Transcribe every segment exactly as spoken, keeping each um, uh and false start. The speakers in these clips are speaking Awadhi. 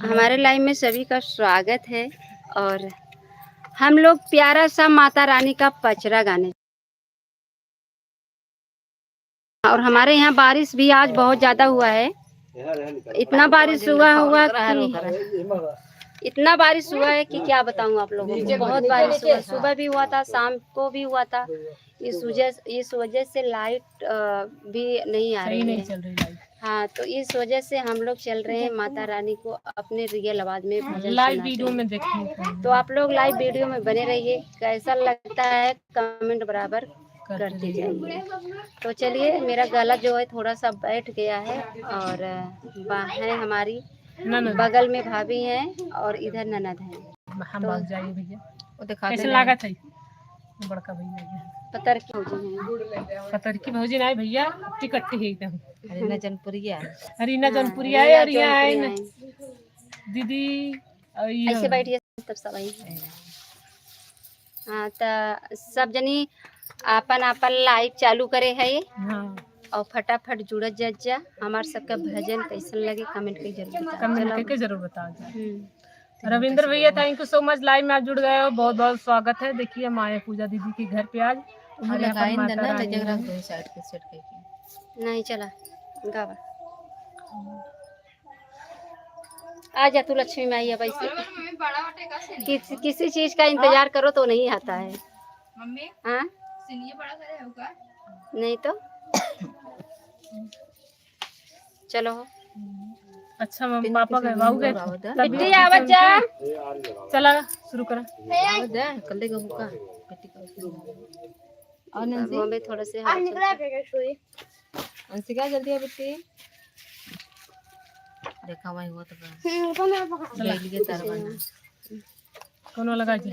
हमारे लाइव में सभी का स्वागत है और हम लोग प्यारा सा माता रानी का पचरा गाने। और हमारे यहाँ बारिश भी आज बहुत ज्यादा हुआ है, इतना बारिश हुआ हुआ कि इतना बारिश हुआ है कि क्या बताऊँ आप लोगों को। बहुत बारिश हुआ, सुबह भी हुआ था, शाम को भी हुआ था। इस वजह इस वजह से लाइट भी नहीं आ रही है। हाँ, तो इस वजह से हम लोग चल रहे हैं माता रानी को अपने रियल आवाज में भजन लाइव वीडियो में देखने। तो आप लोग लाइव वीडियो में बने रहिए। कैसा लगता है कमेंट बराबर करते जाइए। तो चलिए, मेरा गला जो है थोड़ा सा बैठ गया है और है हमारी बगल में भाभी हैं और इधर ननद हैं। हम तो भाग जाइए भैया। वो दिखाते कैसे लागत है? बड़का भैया है। पतरकी भौजी हैं। पतरकी भौजी ना है भैया, कट्टी कट्टी है एकदम। अरीना जौनपुरिया है। अरीना हाँ, जौनपुरिया है और यहाँ आए ना दीदी। और ये ऐसे बैठिए तब सब आई। हाँ, तो सब जनी आपन आपन लाइव चालू करे है। हाँ। और फटाफट जुड़त जा, जा। हमार सबका भजन कैसन लगे कमेंट के जरूर बताओ। कमेंट करके जरूर बताओ जा। हम्म। रविंद्र भैया, thank you so much, लाइव में आप जुड़ गए हो, बहुत बहुत स्वागत है। देखिए, माया पूजा दीदी के घर पे आज उन्होंने अपन माता रानी नहीं, चला गावा। आ जा तू लक्ष्मी माई, अब ऐसे किस, किसी चीज का इंतजार करो तो नहीं आता है। मम्मी, हाँ? नहीं तो चलो। अच्छा, मम्मी पापा गए, बाबू गए। बिट्टी, आवत जा। चला, शुरू करा। आवत जा, कल्ले का भूखा। बिट्टी का। और नंसी? हमें थोड़ा से अंशिका, जल्दी आ बिट्टी। देखा, वही हुआ तो। हम्म, कौन है? चला। ले लिए तार बना। कौनो लगा जी।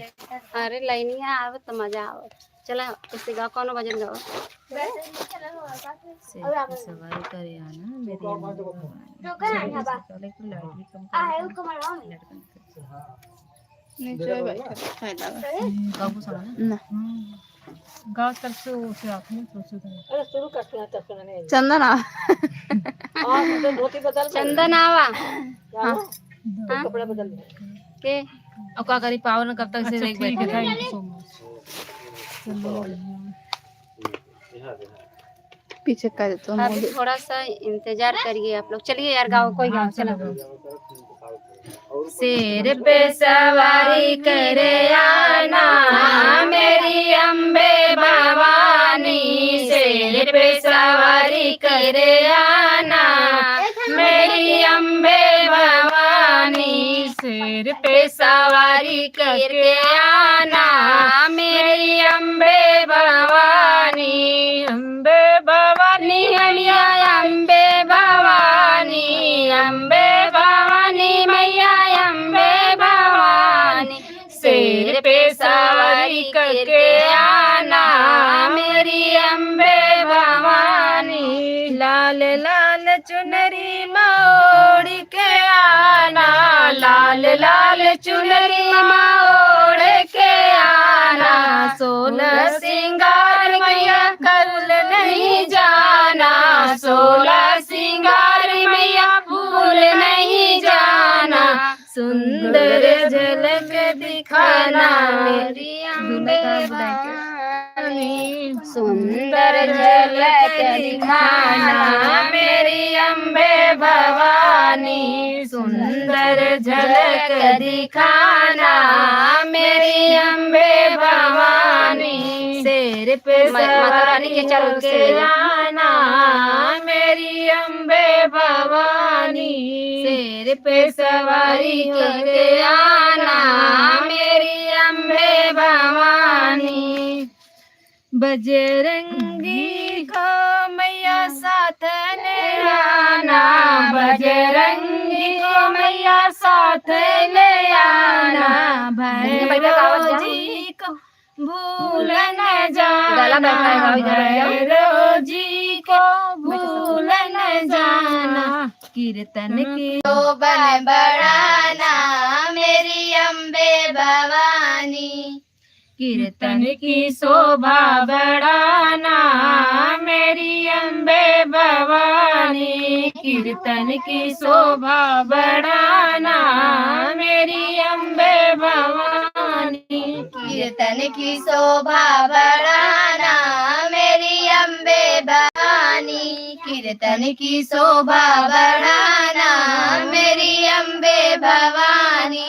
अरे लाइनिया आवे तो मजा आवे। चला, उससे गाओ, कौनो भजन गाओ। शेर पे सवारी करे आना मेरी अम्मा। चले तो लाइट भी कम कर दो। लड़कन के। नहीं, जो है भाई, फायदा बा। गाँव को समझ ना। गाँव तरफ से वो से आप नहीं सोचो तो। अरे शुरू कर, सुना तो सुना नहीं। चंदन आ। हाँ, तो धोती बदल गई। चंदन आवा। हाँ। हाँ? कपड़ा बदल दे। के? और का करी, पावन कब तक से अच्छा, देख ठीक है, बैठे। Thank you so much। चलो। पीछे कर दो, अभी थोड़ा सा इंतजार करिए आप लोग। चलिए यार, गाओ, कोई गाओ, हाँ, चलो। चलो। शेर पे सवारी करे आना मेरी अम्बे भवानी, शेर पे सवारी करे आना मेरी अम्बे भवानी, शेर पे सवारी करके आना मेरी अम्बे भवानी। अम्बे भवानी मैया, अम्बे भवानी, अम्बे भवानी मैया, अम्बे भवानी, शेर पे सवारी करके आना मेरी अम्बे भवानी। लाल लाल चुनरी मा ओढ़ के आना, लाल लाल चुनरी मा ओढ़ के आना, सोलह सिंगार मैया भूल नहीं जाना, सोलह सिंगार मैया भूल नहीं जाना, सुंदर झलक दिखाना मेरी अम्बे भवानी। सुंदर झलक दिखाना मेरी अम्बे भवानी, सुंदर झलक दिखाना मेरी अम्बे भवानी। शेर पे म-, माता रानी के सवारी चरण से करके आना मेरी अम्बे भवानी। शेर पे सवारी करके आना मेरी अम्बे भवानी। बजरंगी को मैया साथ ले आना, बजरंगी को मैया साथ ले आना, भैरव जी को भूल न जाना, गला बैठा है, गाओ इधर आ जाओ। भैरव जी को भूल न जाना, कीर्तन की शोभा बढ़ाना मेरी अम्बे भवानी। कीर्तन की शोभा बढ़ाना मेरी अम्बे भवानी, कीर्तन की शोभा बढ़ाना की शोभा बढ़ाना मेरी अम्बे भवानी, कीर्तन की शोभा बढ़ाना मेरी अम्बे भवानी।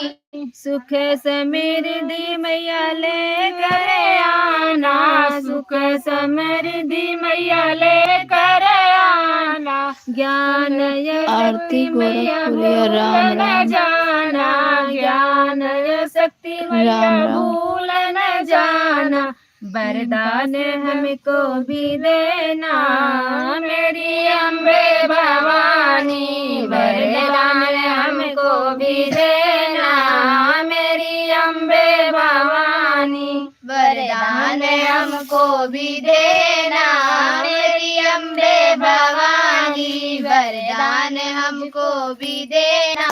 सुख समृद्धि मैया लेकर आना, सुख समृद्धि मैया लेकर आना। ज्ञान या आरती शक्ति मैया गोरखपुरिया, राम भूल न राम। जाना, ज्ञान या शक्ति मैया राम राम। भूल न जाना। वरदान हमको भी देना मेरी अम्बे भवानी, वरदान हमको भी देना मेरी अम्बे भवानी। वरदान हमको भी देना मेरी अम्बे भवानी, वरदान हमको भी देना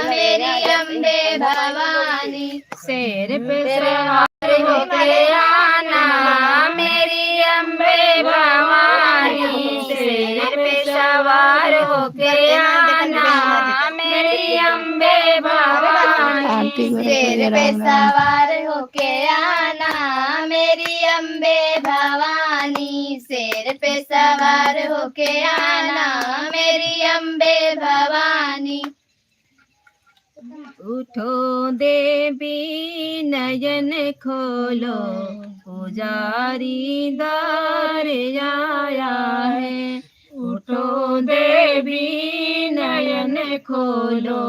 मेरी अम्बे भवानी। शेर पे सवार होके आना मेरी अम्बे भवानी, शेर पे सवार होके आना मेरी अम्बे भवानी। आरती गोरखपुरिया, शेर पे राम राम। सवार होके आना मेरी अम्बे भवानी, शेर पे सवार होके आना मेरी अम्बे भवानी। उठो देवी नयन खोलो, पुजारी द्वार आया है। उठो देवी नयन खोलो,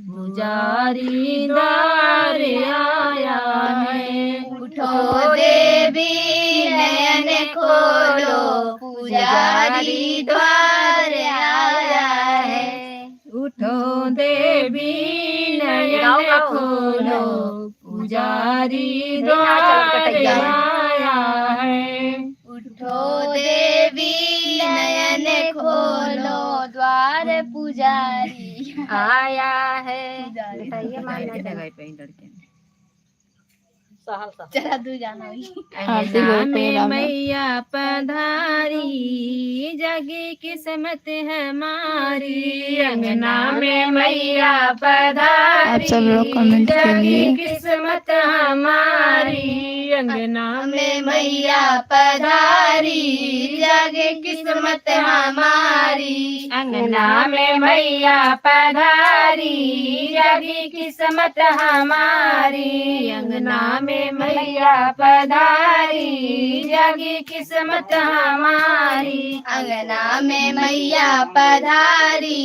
पुजारी द्वार आया है। उठो देवी नयन खोलो, पुजारी द्वार आया है। उठो देवी नयन गाओ, गाओ। खोलो, पुजारी नहीं, ना चलो, द्वार कटैया। आया है। उठो देवी नयन खोलो, द्वार पुजारी आया है। पुजारी। बताइए, माँ, ना चलो। चला, दू जाना हुई। आरती अंगना गोरखपुरिया, में राम राम। मैया पधारी, जागी किस्मत हमारी। अंगना में मैया पधारी, आप सब लोग comment जागी करिए। किस्मत हमारी। अंगना में मैया पधारी, जागी किस्मत हमारी। अंगना में मैया पधारी, जागी किस्मत हमारी। अंगना में मैया पधारी, जागी किस्मत हमारी। अंगना में मैया पधारी,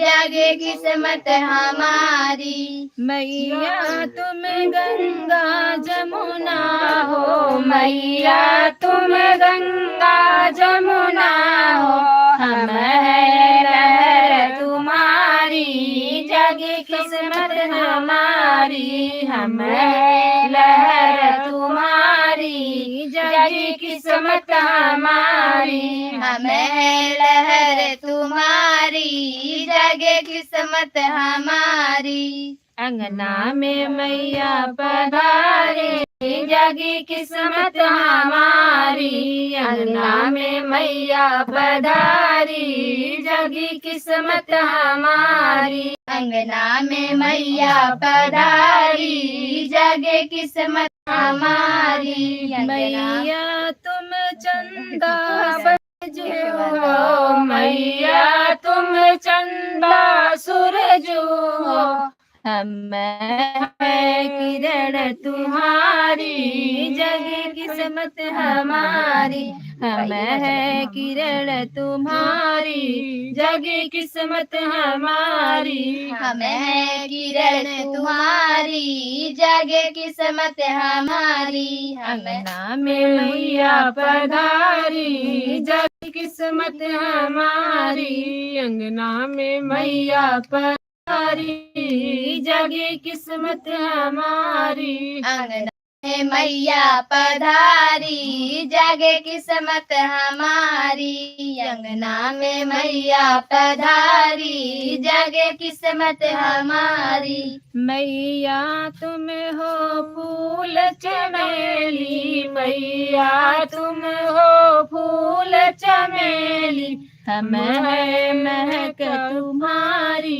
जागी किस्मत हमारी। मैया तुम गंगा जमुना हो, मैया तुम गंगा जमुना हो, हम हैं लहर तुम्हारी, जागी किस्मत हमारी। हम हैं लहर तुम्हारी, जागी किस्मत हमारी। हम हैं लहर तुम्हारी, जागी किस्मत हमारी। अंगना में मैया पधारी, जागी किस्मत हमारी। अंगना में मैया पधारी, जागी किस्मत हमारी। अंगना में मैया पधारी, जागी किस्मत हमारी। अंगना मैया तुम चंदा सूरज हो, मैया तुम चंदा सूरज हो, हम हैं किरण तुम्हारी, जागी किस्मत हमारी। हम हैं किरण तुम्हारी, जागी किस्मत हमारी। हम हैं किरण तुम्हारी, जागी किस्मत हमारी। हम अंगना में मैया पधारी, जागी किस्मत हमारी। अंगना में मैया पधारी, जागी किस्मत हमारी। अंगना में मैया पधारी, जागे किस्मत हमारी। अंगना में मैया पधारी, जागे किस्मत हमारी। मैया तुम हो फूल चमेली, मैया तुम हो फूल चमेली, हम हैं महक तुम्हारी,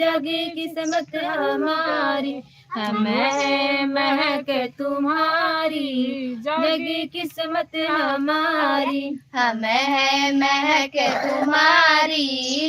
जगी किस्मत हमारी। हम हैं महक तुम्हारी, जगी किस्मत हमारी। हम हैं महक तुम्हारी,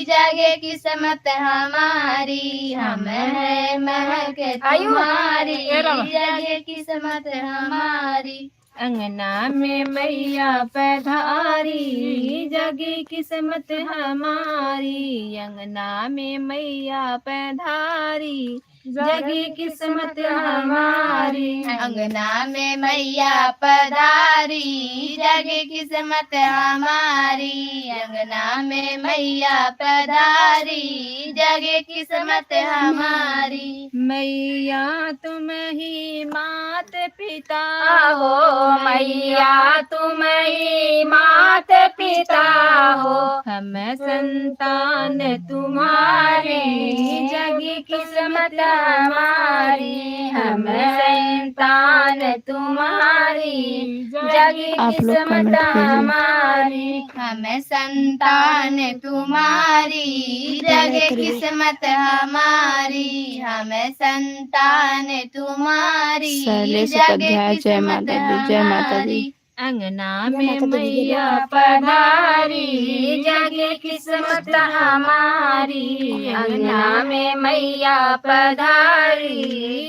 जगी किस्मत हमारी। हम हैं महक आयु। तुम्हारी, ए रामा। जगी किस्मत हमारी। अंगना में मैया पधारी, जगी किस्मत हमारी। अंगना में मैया पधारी, जगी किस्मत हमारी। अंगना में मैया पधारी, जगी किस्मत हमारी। अंगना में मैया पधारी, जगी किस्मत हमारी। मैया तुम ही मात पिता हो, मैया तुम ही मात पिता हो। हम संतान तुम्हारी, जगी किस्मत हमारी। हम संतान तुम्हारी, जगी आप लोग किस्मत comment कीजिए। हमारी। हम संतान तुम्हारी, जगी किस्मत हमारी। हम संतान तुम्हारी, शैलेश जगी उपाध्याय, जय किस्मत माता दी, जय माता दी। हमारी। अंगना जय में माता दी, जय मैया माता दी। पधारी, जगी किस्मत हमारी। अंगना में मैया पधारी,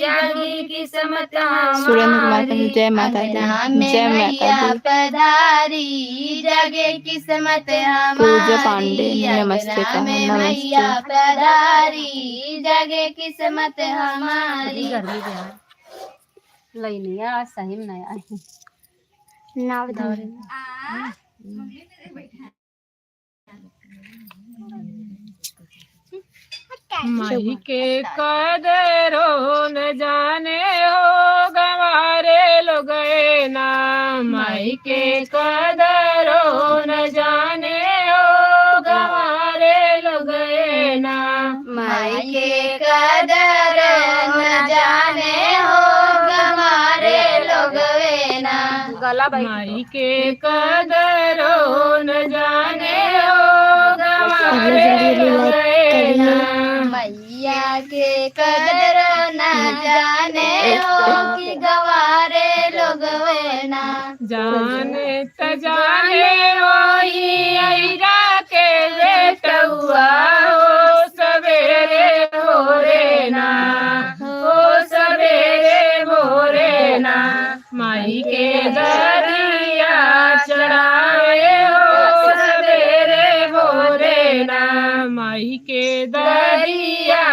जगी किस्मत सुरेंद्र कुमार हमारी। पंत, जय माता दी, अंगना में जय माता मैया दी। पधारी, जगी किस्मत हमारी। पूजा पांडे, नमस्ते अंगना कहा, में नमस्ते। मैया पधारी, जगी किस्मत हमारी। गर्मी बा। लइनिया आज सही में नहीं आई। नाव धरे। माई के कदरो न जाने हो गंवारे लोग ना, माई के कदरो न जाने हो गंवारे लोग ना। माई के कदरो न जाने हो गंवारे लोग ना। गला बैठ माई के कदरो न जाने हो गंवारे लोग ना। मैया के कदरो न जाने हो कि गंवारे लोग ना। जाने त जाने वही अहिरा के बेटउआ हो सवेरे भोरे ना, हो सवेरे भोरे ना। माई के दरिया चढ़ावे हो सवेरे भोरे ना, माई के दरिया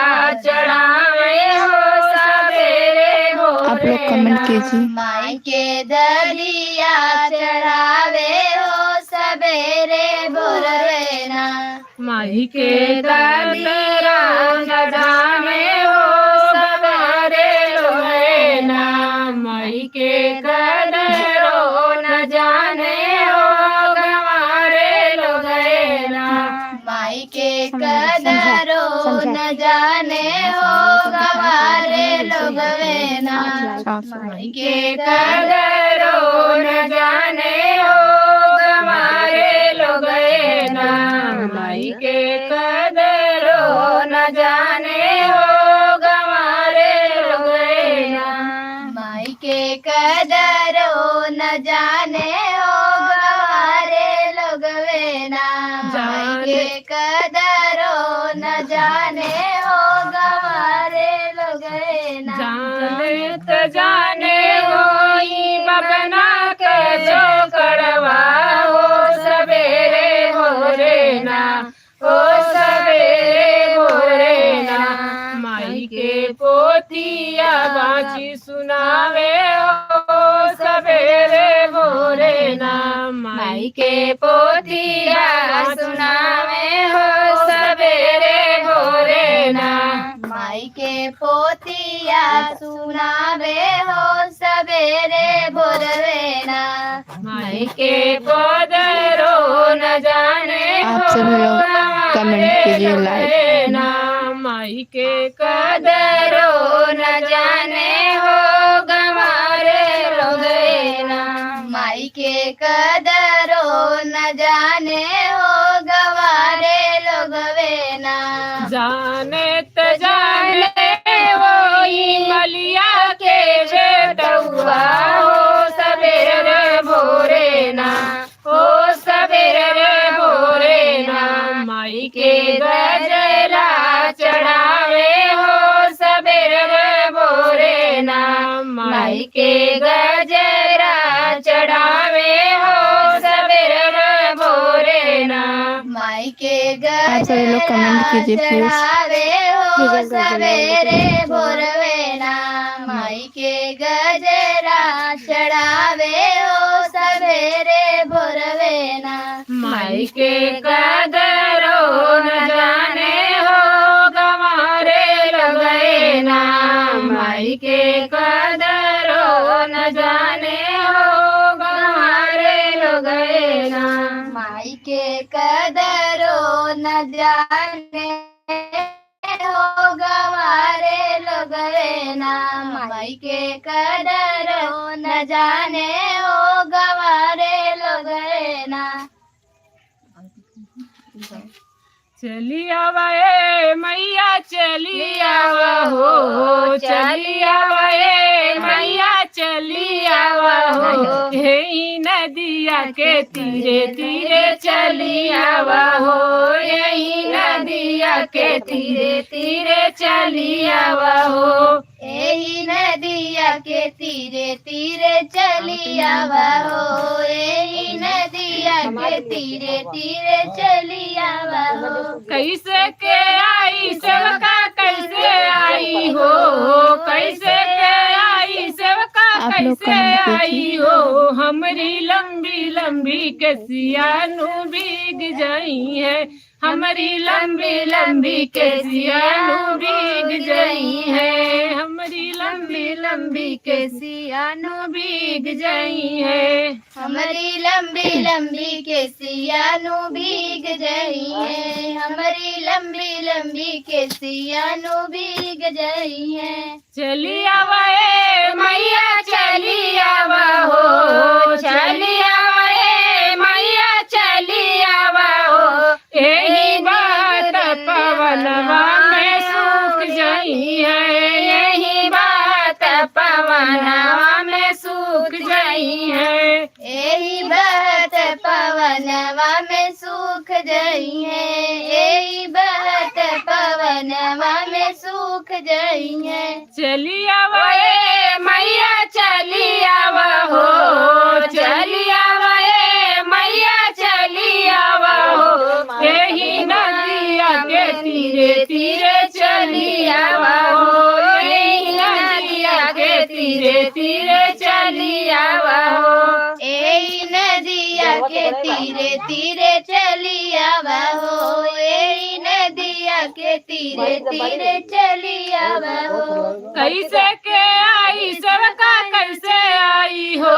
चढ़ावे हो सवेरे भोरे आप लोग comment ना। कीजिए। माई के दरिया चढ़ावे हो सवेरे भोरे ना। माई के दरिया न जाने हो गंवारे लोग ना, माई के कदरो न जाने हो गंवारे लोग ना। माई के समझा, समझा, कदरो समझा। न जाने हो गंवारे लोग ना। अच्छा, अच्छा। माई के कदरो न जाने हो गंवारे लोग ना, माई के कदरो न जाने हो गंवारे लोग ना। माई के कदरो न जाने हो गंवारे लोग ना। माई के कदरो न जाने हो गंवारे लोग ना। जाने त जाने हो ई बगना के जो कड़वा हो सवेरे भोरे ना, हो सवेरे भोरे ना। माई के पोथिया बाची सुनावे हो सवेरे भोरे ना, माई के पोथिया सुनावे हो सवेरे भोरे ना। माई के पोथिया सुनावे हो सवेरे भोरवे ना। माई के कदरो न जाने आप सभी लोग comment कीजिए, like। ना माई के कदरो न जाने हो गंवारे लोग ना। माई के कदरो न जाने हो गंवारे के गजरा चढ़ावे हो सबेरे भोरे ना। माई के आप सभी लोग comment गजरा कीजिए, please। चढ़ावे हो भैया, गजरा सबेरे भोरवे ना। माई के गजरा चढ़ावे हो सबेरे भोरवे ना। माई के कदरो न जाने हो गंवारे लोगवे ना। माई के कदरो न जाने हो गंवारे लोगवे ना। माई के कदरो न जाने हो गंवारे लोगवे ना। माई के कदरो न जाने हो गंवारे लोगवे ना। चली आवा ए मैया, चली आवा हो, चली आवा ए मैया, चली आवा हो। यही नदिया के तीरे तीरे चली आवा हो, यही नदिया के तीरे तीरे चली आवा हो। एही नदिया के तीरे तीरे चली आवा हो, एही नदिया के तीरे तीरे चली आवा हो। कैसे के आई सेवका, कैसे आई हो, कैसे के आई सेवका, आप लोग कैसे comment कीजिए। आई हो। हमरी लंबी लंबी केसिया नू भीग जाई है, हमरी लंबी लंबी केसिया नू भीग जाई है, हमरी लंबी लंबी केसिया नू भीग जाई है। हमरी लंबी लंबी केसिया नू भीग जाई है, हमरी लंबी लंबी केसिया नू भीग जाई है। चली आवा ए मैया, चली आवा हो, चली आवा ए मैया, चली आवा हो। एही बात पवनवा में सूख जाई है, एही बात पवनवा में सूख जाई है। एही बात पवनवा में सूख जाई है, एही बात पवनवा में सूख जाई है। चली आवा ए मैया, चली आवा हो, चली आवा ए मैया, चली आवा हो। एही नदिया के तीरे तीरे चली आवा हो, एही नदिया के तीरे तीरे चली आवा हो। एही नदिया के तीरे तीरे चली आवा हो, एही नदिया के तीरे तीरे चली आवा हो। कैसे के आई सेवका, कैसे आई हो,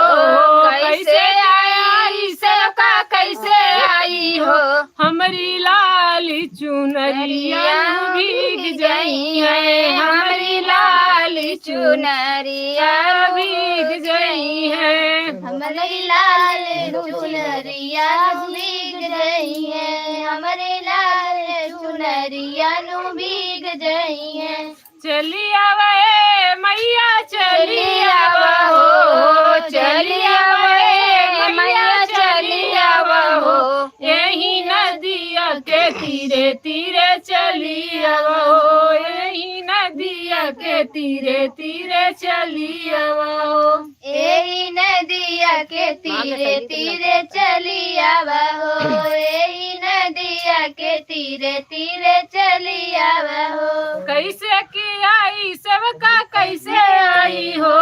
कैसे आई सेवका, कैसे आई हो। हमरी लाल चुनरिया भीग जाई है, हमरी लाल चुनरिया भीग जाई है। हमरी लाल चुनरिया भीग जाई है, हमरी लाल चुनरिया नू भीग जाई है। चली आवा ए मैया, चली आवा हो, चली आवा ए मैया, चली आवा हो। एही नदिया के तीरे तीरे चली आवा हो, एही नदिया के तीरे तीरे चली आवा हो। एही नदिया के तीरे तीरे चली आवा हो, एही नदिया के तीरे तीरे चली आवा हो। कैसे के आई सेवका, कैसे आई हो,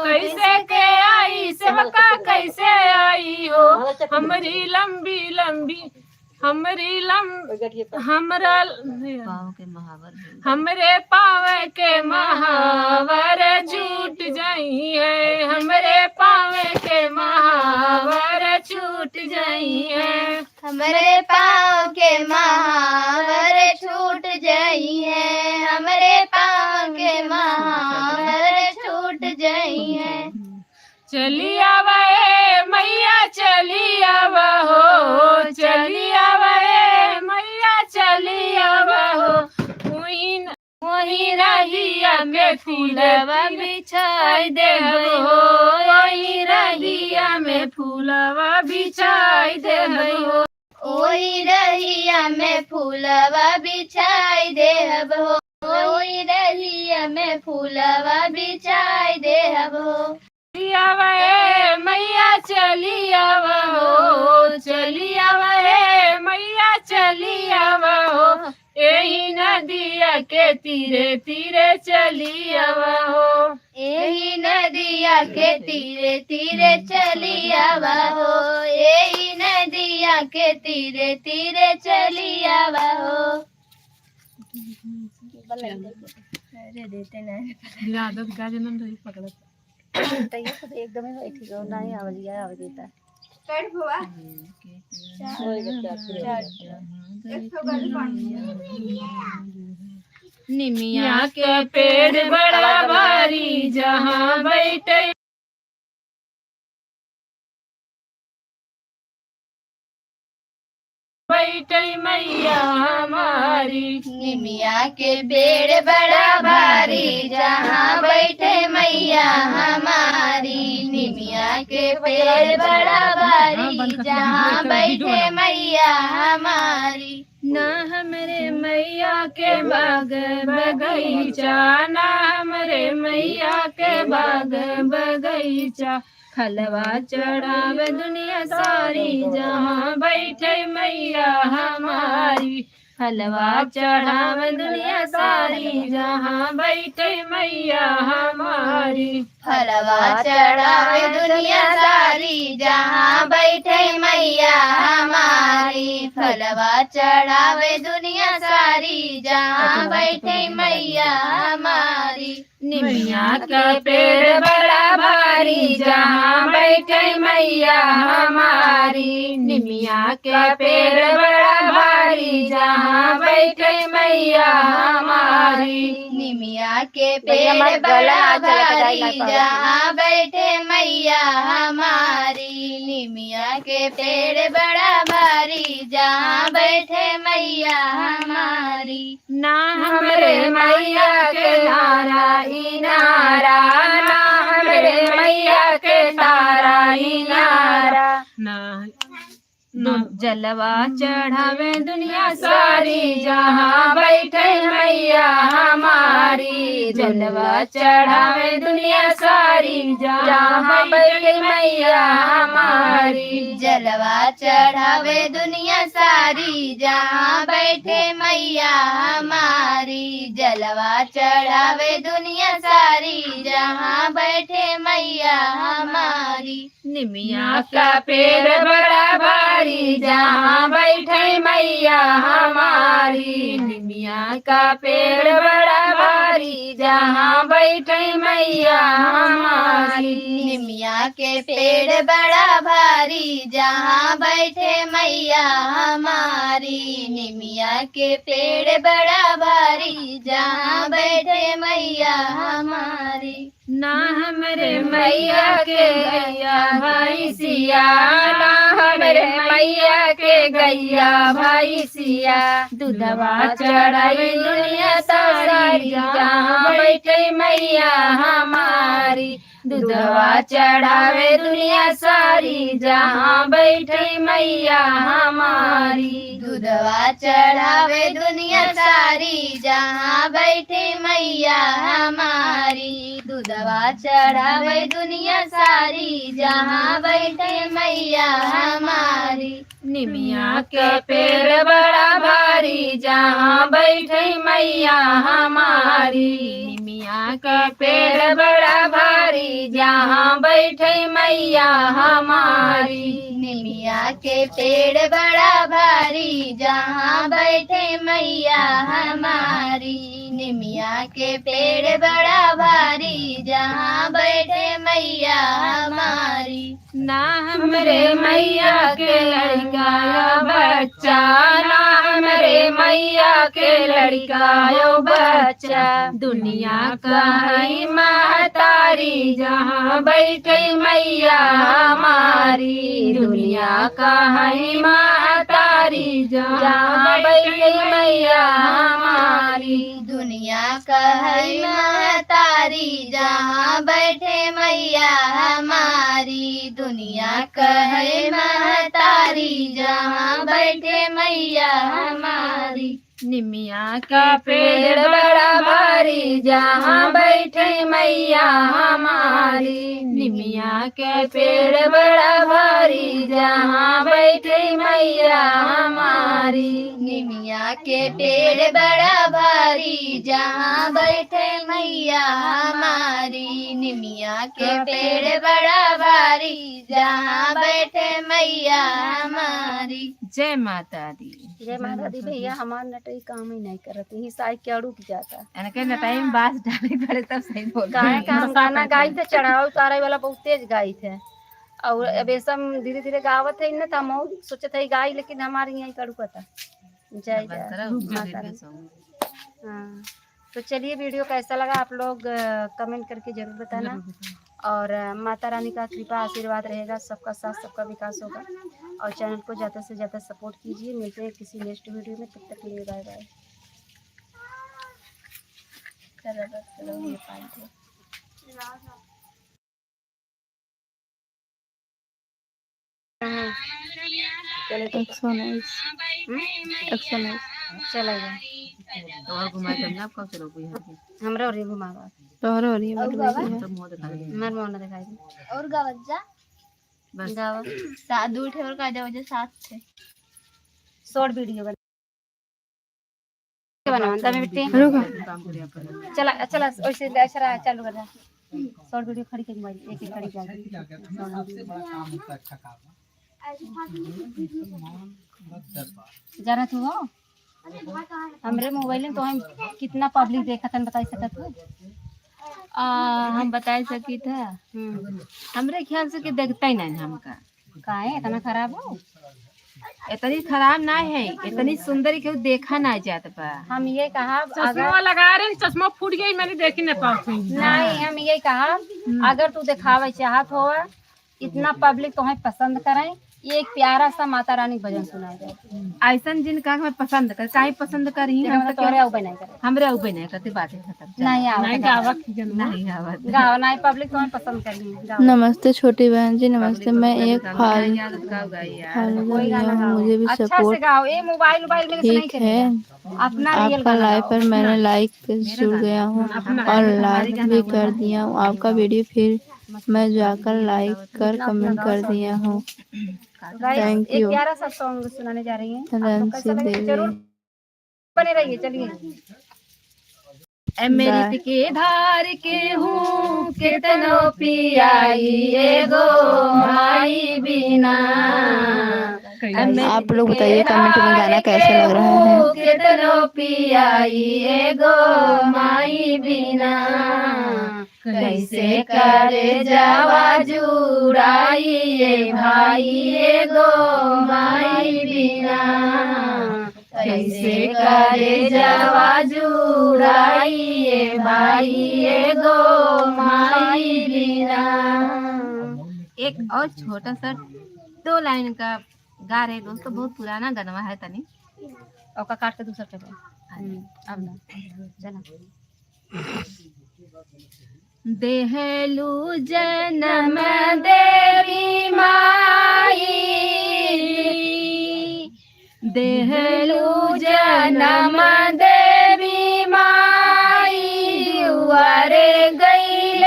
कैसे के आई सेवका, कैसे आई हो। हमरी लंबी लंबी, हमरी लम-, हमरा पाँव के महावर, हमरे पाँव के महावर छूट जाई है, हमरे पाँव के महावर छूट जाई है। हमरे पाँव के महावर छूट जाई है, हमरे पाँव के महावर छूट जाई है। चली आवा ए मैया, चली आवा हो, चली आवा ए मैया, चली आवा हो। उही न-, उही रहिया में फूलवा बिछाई देब हो, उही रहिया में फूलवा बिछाई देब हो। ओही रहिया में फूलवा बिछाई देब हो, ओही रहिया में फूलवा बिछाई देब। अब हो। चली आवा ए मैया, चली आवा हो, चली आवा ए मैया, चली आवा हो। एही नदिया के तीरे तीरे चली आवा हो। एही नदिया के तीरे तीरे चली आवा हो। एही नदिया के तीरे तीरे चली आवा हो। अरे देते ना। गिरा दो, गिरा दो, ना रही पकड़त। तैयो तो एकदम ही बैठी हो, ना ही आवाज, या आवाज देता। कट हुआ? चार। चार। एक तो गल बन। निमिया के पेड़ बड़ा भारी, जहाँ बैठे बैठे मैया हमारी। निमिया के पेड़ बड़ा भारी, जहाँ बैठे मैया हमारी। निमिया के पेड़ बड़ा भारी, जहाँ बैठे मैया हमारी। ना हमरे मैया के बाग बगीचा, ना हमरे मैया के बाग बगीचा। फलवा चढ़ावे दुनिया सारी, जहाँ बैठे मैया हमारी। फलवा चढ़ावे दुनिया सारी, जहाँ बैठे मैया हमारी। फलवा चढ़ावे दुनिया सारी, जहाँ बैठे मैया हमारी। फलवा चढ़ावे दुनिया सारी, जहाँ बैठे मैया हमारी। निमिया का पेड़ बड़ा भारी, जहाँ बैठे मैया हमारी। निमिया का पेड़ बड़ा भारी, जहाँ बैठे मैया हमारी। निमिया के पेड़ बड़ा भारी, जहाँ बैठे मैया हमारी। निमिया के पेड़ बड़ा भारी, जहाँ बैठे मैया हमारी। ना हमरे मैया के तारा इनारा, ना हमरे मैया के तारा इनारा। ना, ना। जलवा चढ़ावे दुनिया सारी, जहाँ बैठे मैया हमारी। जलवा चढ़ावे दुनिया सारी, जहाँ बैठे मैया हमारी। जलवा चढ़ावे दुनिया सारी, जहाँ बैठे मैया हमारी। जलवा चढ़ावे दुनिया सारी, जहाँ बैठे मैया हमारी। निमिया का पेड़ बड़ा भारी, जहाँ बैठे मैया हमारी। निमिया का पेड़ बड़ा भारी, जहाँ बैठे मैया हमारी। निमिया के पेड़ बड़ा भारी, जहाँ बैठे मैया हमारी। निमिया के पेड़ बड़ा भारी, जहाँ बैठे मैया हमारी। ना हमरे मैया के गैया भैंसिया, ना हमरे मैया के गैया भैंसिया। दूधवा चढ़ावे दुनिया सारी, जहाँ बैठे मैया हमारी। दूधवा चढ़ावे दुनिया सारी, जहाँ बैठे मैया हमारी। दूधवा चढ़ावे दुनिया सारी, जहाँ बैठे मैया हमारी। दूधवा चढ़ावे दुनिया सारी, जहाँ बैठे मैया हमारी। निमिया के पेड़ बड़ा भारी, जहाँ बैठे मैया हमारी। निमिया के पेड़ बड़ा भारी, जहाँ बैठे मैया हमारी। निमिया के पेड़ बड़ा भारी, जहाँ बैठे मैया हमारी। निमिया के पेड़ बड़ा भारी, जहाँ बैठे मैया हमारी। ना हमरे मैया के लड़का या बच्चा, ना हमरे मैया के लड़का या बच्चा। दुनिया का है महतारी, जहाँ बैठे मैया हमारी। दुनिया का है महतारी, जहाँ बैठे मैया हमारी। दुनिया का है महतारी, जहाँ बैठे मैया हमारी। दुनिया का है महतारी, जहाँ बैठे मैया हमारी। निमिया का पेड़ बड़ा भारी, जहाँ बैठे मैया मैया हमारी, निमिया के पेड़ बड़ा भारी, जहाँ बैठे मैया हमारी। निमिया के पेड़ बड़ा भारी, जहाँ बैठे मैया हमारी। निमिया के पेड़ बड़ा भारी, जहाँ बैठे मैया हमारी। जय माता दी। जय माता दी भैया, हमार नटई काम ही नहीं करत, यही साइकिल रुक जाता। इनके नटई में बांस डाले पड़े तब सही बोल काहे रही। का हम गाना गाई थे, चढ़ावा उतारे वाला बहुत तेज गाई थे, और अब ये सब धीरे धीरे गावत है ना, तो हम और सोचत है गाई, लेकिन हमारे यहाँ कड़ू पता। जय जय माता रानी। हाँ, तो चलिए, वीडियो कैसा लगा आप लोग, अ, कमेंट करके जरूर बताना। जरूर बताना। और, अ, माता रानी का कृपा आशीर्वाद रहेगा सबका साथ, सबका विकास होगा। और चैनल को ज़्यादा से ज़्यादा सपोर्ट कीजिए। मिलते हैं किसी नेक्स्ट वीडियो में, तब तक के लिए बाय बाय। चलो, बस, चलो, ये पाँच है। एक सौ उन्नीस। हम्म? एक सौ उन्नीस। चलेगा। और घुमा दे ना, कब चलो कोई यहाँ पे? हमरा और ये घुमावा। तोहरो और ये और बटुआ बाबा? है। सब मुँह दिखा दे। हमार मुँह ना दिखाई दे। और गावत जा। बस। गावा। सा-, दू ठे और का दे, वजह सात थे। शॉर्ट वीडियो बना। बनाओ, दमे बिट्टी। रुको। चला, चला, ओइसे ले, चला, चालू कर दे। शॉर्ट वीडियो खड़ी के मोबाइल, एक, एक खड़ी के। जाना तू हो? हमरे मोबाइल में तो हम कितना पब्लिक देखत हन, बताई सकत हो? आ, हम बताई सकी था। हम्म। हमरे ख्याल से कि देखता ही नहीं हमका। काहे इतना खराब हो? इतनी खराब ना है, इतनी सुंदर केहू देखा ना जात बा। हम ये कहा, चश्मा अगर लगा रहे, चश्मा फूट गई, मैंने देखी ना पावत हई। नहीं, हम ये कहा, हम्म। अगर तू दिखावे चाहत हो, इतना पब्लिक तुम्हें पसंद करें, ये एक प्यारा सा माता रानी भजन सुनाई दे। ऐसन जिन का हमें पसंद कर, काहे पसंद करी, देखो हम ना, तो तोहरे केहू अउबे नहीं करे। हमरे अउबे नहीं करती, बातें खत्म। नहीं आवत नहीं है। गावत ही जन्म। नहीं आवत। गाओ, नहीं, पब्लिक तुम्हें पसंद करी, गाओ। नमस्ते छोटी बहन जी, नमस्ते। पब्लिक मैं पसंद एक करी, फाल-, गाना याद गाओ, गाई यार। फाल कोई गाना गाओ। मुझे भी अच्छा से सपोर्ट गाओ, ये मोबाइल, मोबाइल में से नहीं ठीक है। चलेगा। अपना रियल आपका गाना लाइव गाओ। पर मैंने अपना। लाइक कर मेरा जुड़ गाना। गया हूँ अपना। और हमारे लाइक गाना भी वाला कर है। दिया हूँ। आपका वीडियो फिर मैं जाकर लाइक कर कमेंट कर दिया हूँ। Guys, थैंक यू। एक प्यारा सा सॉन्ग सुनाने जा रही हैं। आप लोग कैसा लगे, जरूर बने रहिए। चलिए। अमृत के धार केहू केतनो पियाई, एगो माई बिना। आप लोग बताइए कमेंट में गाना कैसा लग रहा है। केतनो पियाई, एगो माई बिना। कैसे करेजवा जुड़ाई ए भाई एगो माई बिना, कैसे करेजवा जुड़ाई ए भाई एगो माई बिना। एक और छोटा सा दो लाइन का गा रहे दोस्तों, बहुत पुराना गनवा है तनी। ओका काट के दूसर पे। हम्म, अब ना। चला। देहलू जनम देवी माई, देहलू जनम देवी माई, दुआरे गइल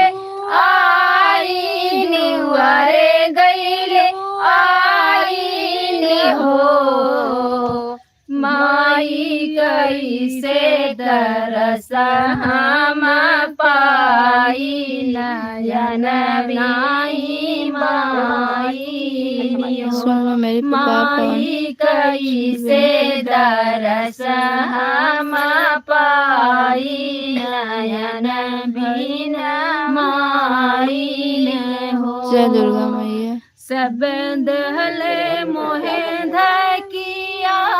आई, दुआरे गइल आई हो। माई कैसे दरस हम पाई, नयन बिना माई हो। सुन लो मेरे पापा। माई कैसे दरस हम पाई, नयन बिना माई हो। जय दुर्गा मैया। सब दहले मोहे धकियाई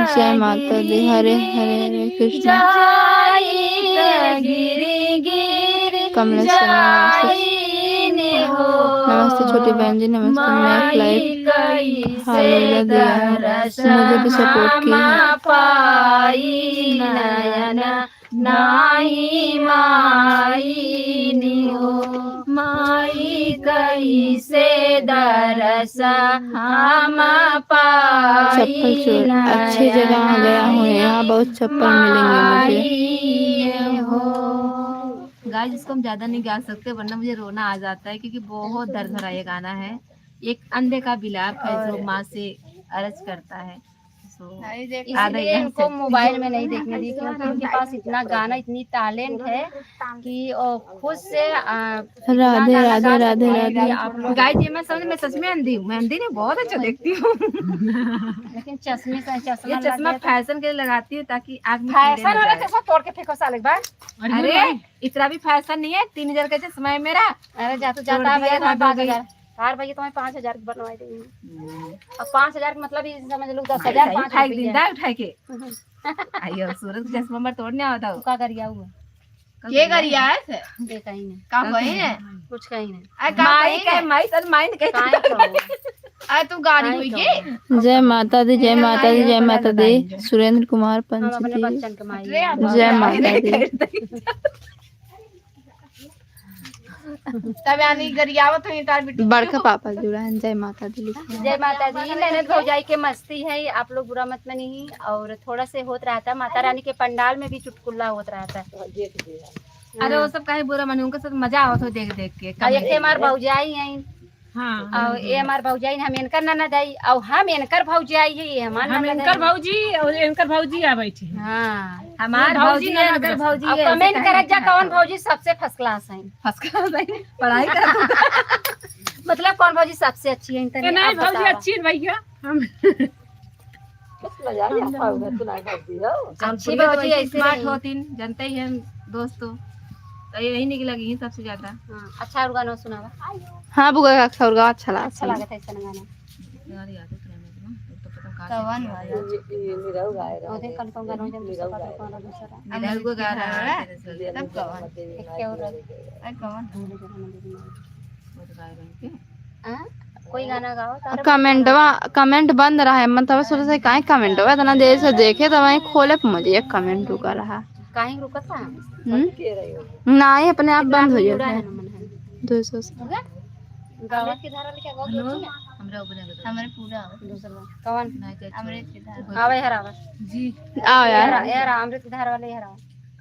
जय माता दी। हरे हरे हरे कृष्णा। जाई त गिरी गिरी कमलेश शर्मा नमस्ते। जाई ने हो। नमस्ते छोटी बहन जी, नमस्ते। मैं एक लाइक फालोअर दिया हूँ, मुझे भी सपोर्ट कीजिए। पाई नयन नाई माई नियो, माई कैसे दरस हम पाई। चप्पल चोर, अच्छी जगह आ गया हूँ, यहाँ बहुत चप्पल मिलेंगे मुझे। माई हो। गाइस, इसको हम ज्यादा नहीं गा सकते, वरना मुझे रोना आ जाता है, क्योंकि बहुत दर्द भरा ये गाना है। एक अंधे का विलाप है जो माँ से अर्ज करता है। So, इसलिए इनको मोबाइल में नहीं देखने दी, क्योंकि इनके पास इतना गाना, इतनी टैलेंट है कि वो खुद से, आ, इतना राधे, गाना राधे, गा राधे, सकती है कि राधे। आप लोग गाइस, ये मैं समझ, मैं सच में अंधी हूँ, मैं अंधी नहीं, बहुत अच्छा देखती हूँ। लेकिन चश्मे का, चश्मा ये लग चश्मा गया तो फैशन के लिए लगाती हूँ, ताकि आँख में कीड़े फैशन ना वाला जाए। चश्मा तोड़ के फेंको साले एक बार। अरे, अरे, इतना भी फैशन नहीं है, तीन हजार का चश्मा है मेरा। अरे, जा तो तोड़ जाता है दिया भैया, था, तुम्हारे पाँच हजार। दो गई। यार भैया, तुम्हें पाँच हजार की बनवाई देंगे। हम्म। अब पाँच हजार का मतलब ये समझ लो, दस हजार, भाई, पाँच उठाई रुपये। दिन, दा उठाई के। हम्म। आइयो, सूरज के चश्मा मर तोड़ने आवत हो। का गरिया हुआ? के गरिया है से? ये कहीं नहीं। का कहीं होई है? कुछ कहीं नहीं। अरे, का माई कहीं कहे, है? माई सन माई ने कहे। काहे कहो? अरे, तू गाड़ी काहे हुई कहो? के? जय माता दी, जय माता दी, जय माता दी। सुरेंद्र कुमार हम अपने पंचदेव। बच्चन के माई अरे, हैं। जय माता दी। तब यानी गरियावत हुई तार बिट्टू। बड़का पापा जुड़ा है, जय माता दी लिखा है। जय माता दी। ननद भौजाई के मस्ती है, आप लोग बुरा मत मानिए। और थोड़ा से होत रहता, माता रानी के पंडाल में भी चुटकुला होत रहता। अरे, वो सब काहे बुरा मानी, उनका सब मजा आवत हो देख देख के। और एक हमार भौजाई हैं, हाँ। और ये हमार भौजाई, हम इनकर ननद आई, और हम इनकर भौजाई है, ये हमार हम ननद इनकर आई। भौजी, और इनकर भौजी आ बैठी है। हाँ। हमार ये भौजी भौजी है, ननद इनकर बस। भौजी और है, कमेंट ऐसे करत जा, काहे कौन भौजी सबसे फर्स्ट क्लास है? फर्स्ट क्लास है, पढ़ाई करत हो। मतलब, कौन भौजी सबसे अच्छी है, ए, नहीं, आप भौजी बतावा। अच्छी है भैया। हम कुछ मजा नहीं आता होगा, तू ना भौजी हो। अच्छी भौजी ऐसे स्मार्ट होती, जानते ही हैं दोस्तों, तो यही निकलेगी सबसे ज्यादा। हाँ, अच्छा और गाना सुनावा। हाँ, बुआ का अच्छा और गाना अच्छा लगा। अच्छा लगा था ऐसा गाना। यार, याद है तुम्हें, तो पता कहाँ से कवन किया भाई? था। ये, ये निरहू गाए रहे। ओदे कौन कौन गाना जल्दी से निरहू गाए। कौन कौन दूसरा? निरहू को गा रहा है। तब कवन? एक क्या और है? अरे कवन? वो तो गाए रहे थे। हाँ? कोई गाना गाओ, तारा कमेंटवा, कमेंट बंद रहा है, मतलब सोचे से काहे कमेंटवा इतना देर से देखे, तो वहीं खोले पे मुझे एक कमेंट रुका रहा। काहे रुका था? हम्म? नहीं, अपने आप बंद हो जाता है। दो सौ से। गावा। हेलो, हमरा ओपन कर दो। हमरे पूरा हो। दूसरा। कौन? अमृत के धार। आवे हरावा। जी। आओ यार। यार, यार, अमृत के धार वाले हरावा।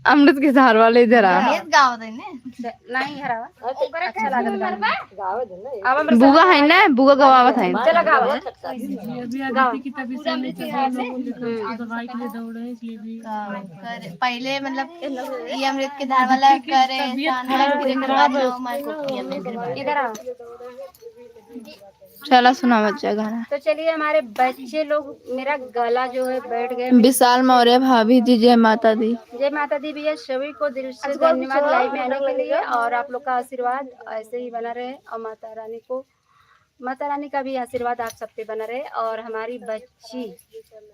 अमृत के धार वाले इधर आ। अमृत गावत है ने? नहीं हरावा। ओकरा अच्छा लागत बा। गावे दे ना। अब अमृत बुआ है ना, बुआ गवावत है। चला गावा। जी, अभी गावा। आदित्य की तबीयत सही नहीं, तो दो लोग उसको दवाई के लिए दौड़े हैं, इसलिए भी। करे, पहले मतलब ये अमृत के धार वाला करे, तबीयत खराब है। इधर आओ। चला सुना बच्चा गाना। तो चलिए, हमारे बच्चे लोग, मेरा गला जो है बैठ गया। विशाल मौर्य भाभी जी, जय माता दी। जय माता दी भैया, सभी को दिल से धन्यवाद लाइव में आने के लिए, और आप लोग का आशीर्वाद ऐसे ही बना रहे, और माता रानी को, माता रानी का भी आशीर्वाद आप सब पे बना रहे। और हमारी बच्ची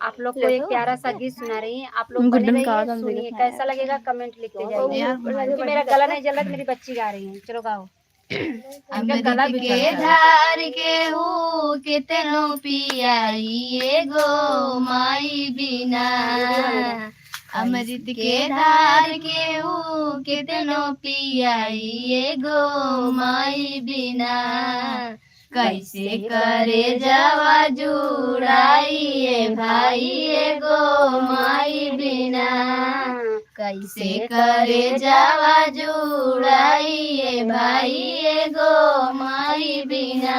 आप लोग को एक प्यारा सा गीत सुना रही है, आप लोग बने रहिए, सुनिए, कैसा लगेगा कमेंट लिख के जाइए। क्योंकि मेरा गला नहीं जल रहा, तो मेरी बच्ची गा रही है। चलो गाओ। अमृत के धार के हूँ कितनो पियाई एगो माई बिना, अमृत के धार के हूँ कितनो पियाई एगो माई बिना, कैसे करे जावा जुड़ाई ए भाई एगो माई बिना। कैसे करे जावा जुड़ाई ए भाई एगो माई बिना।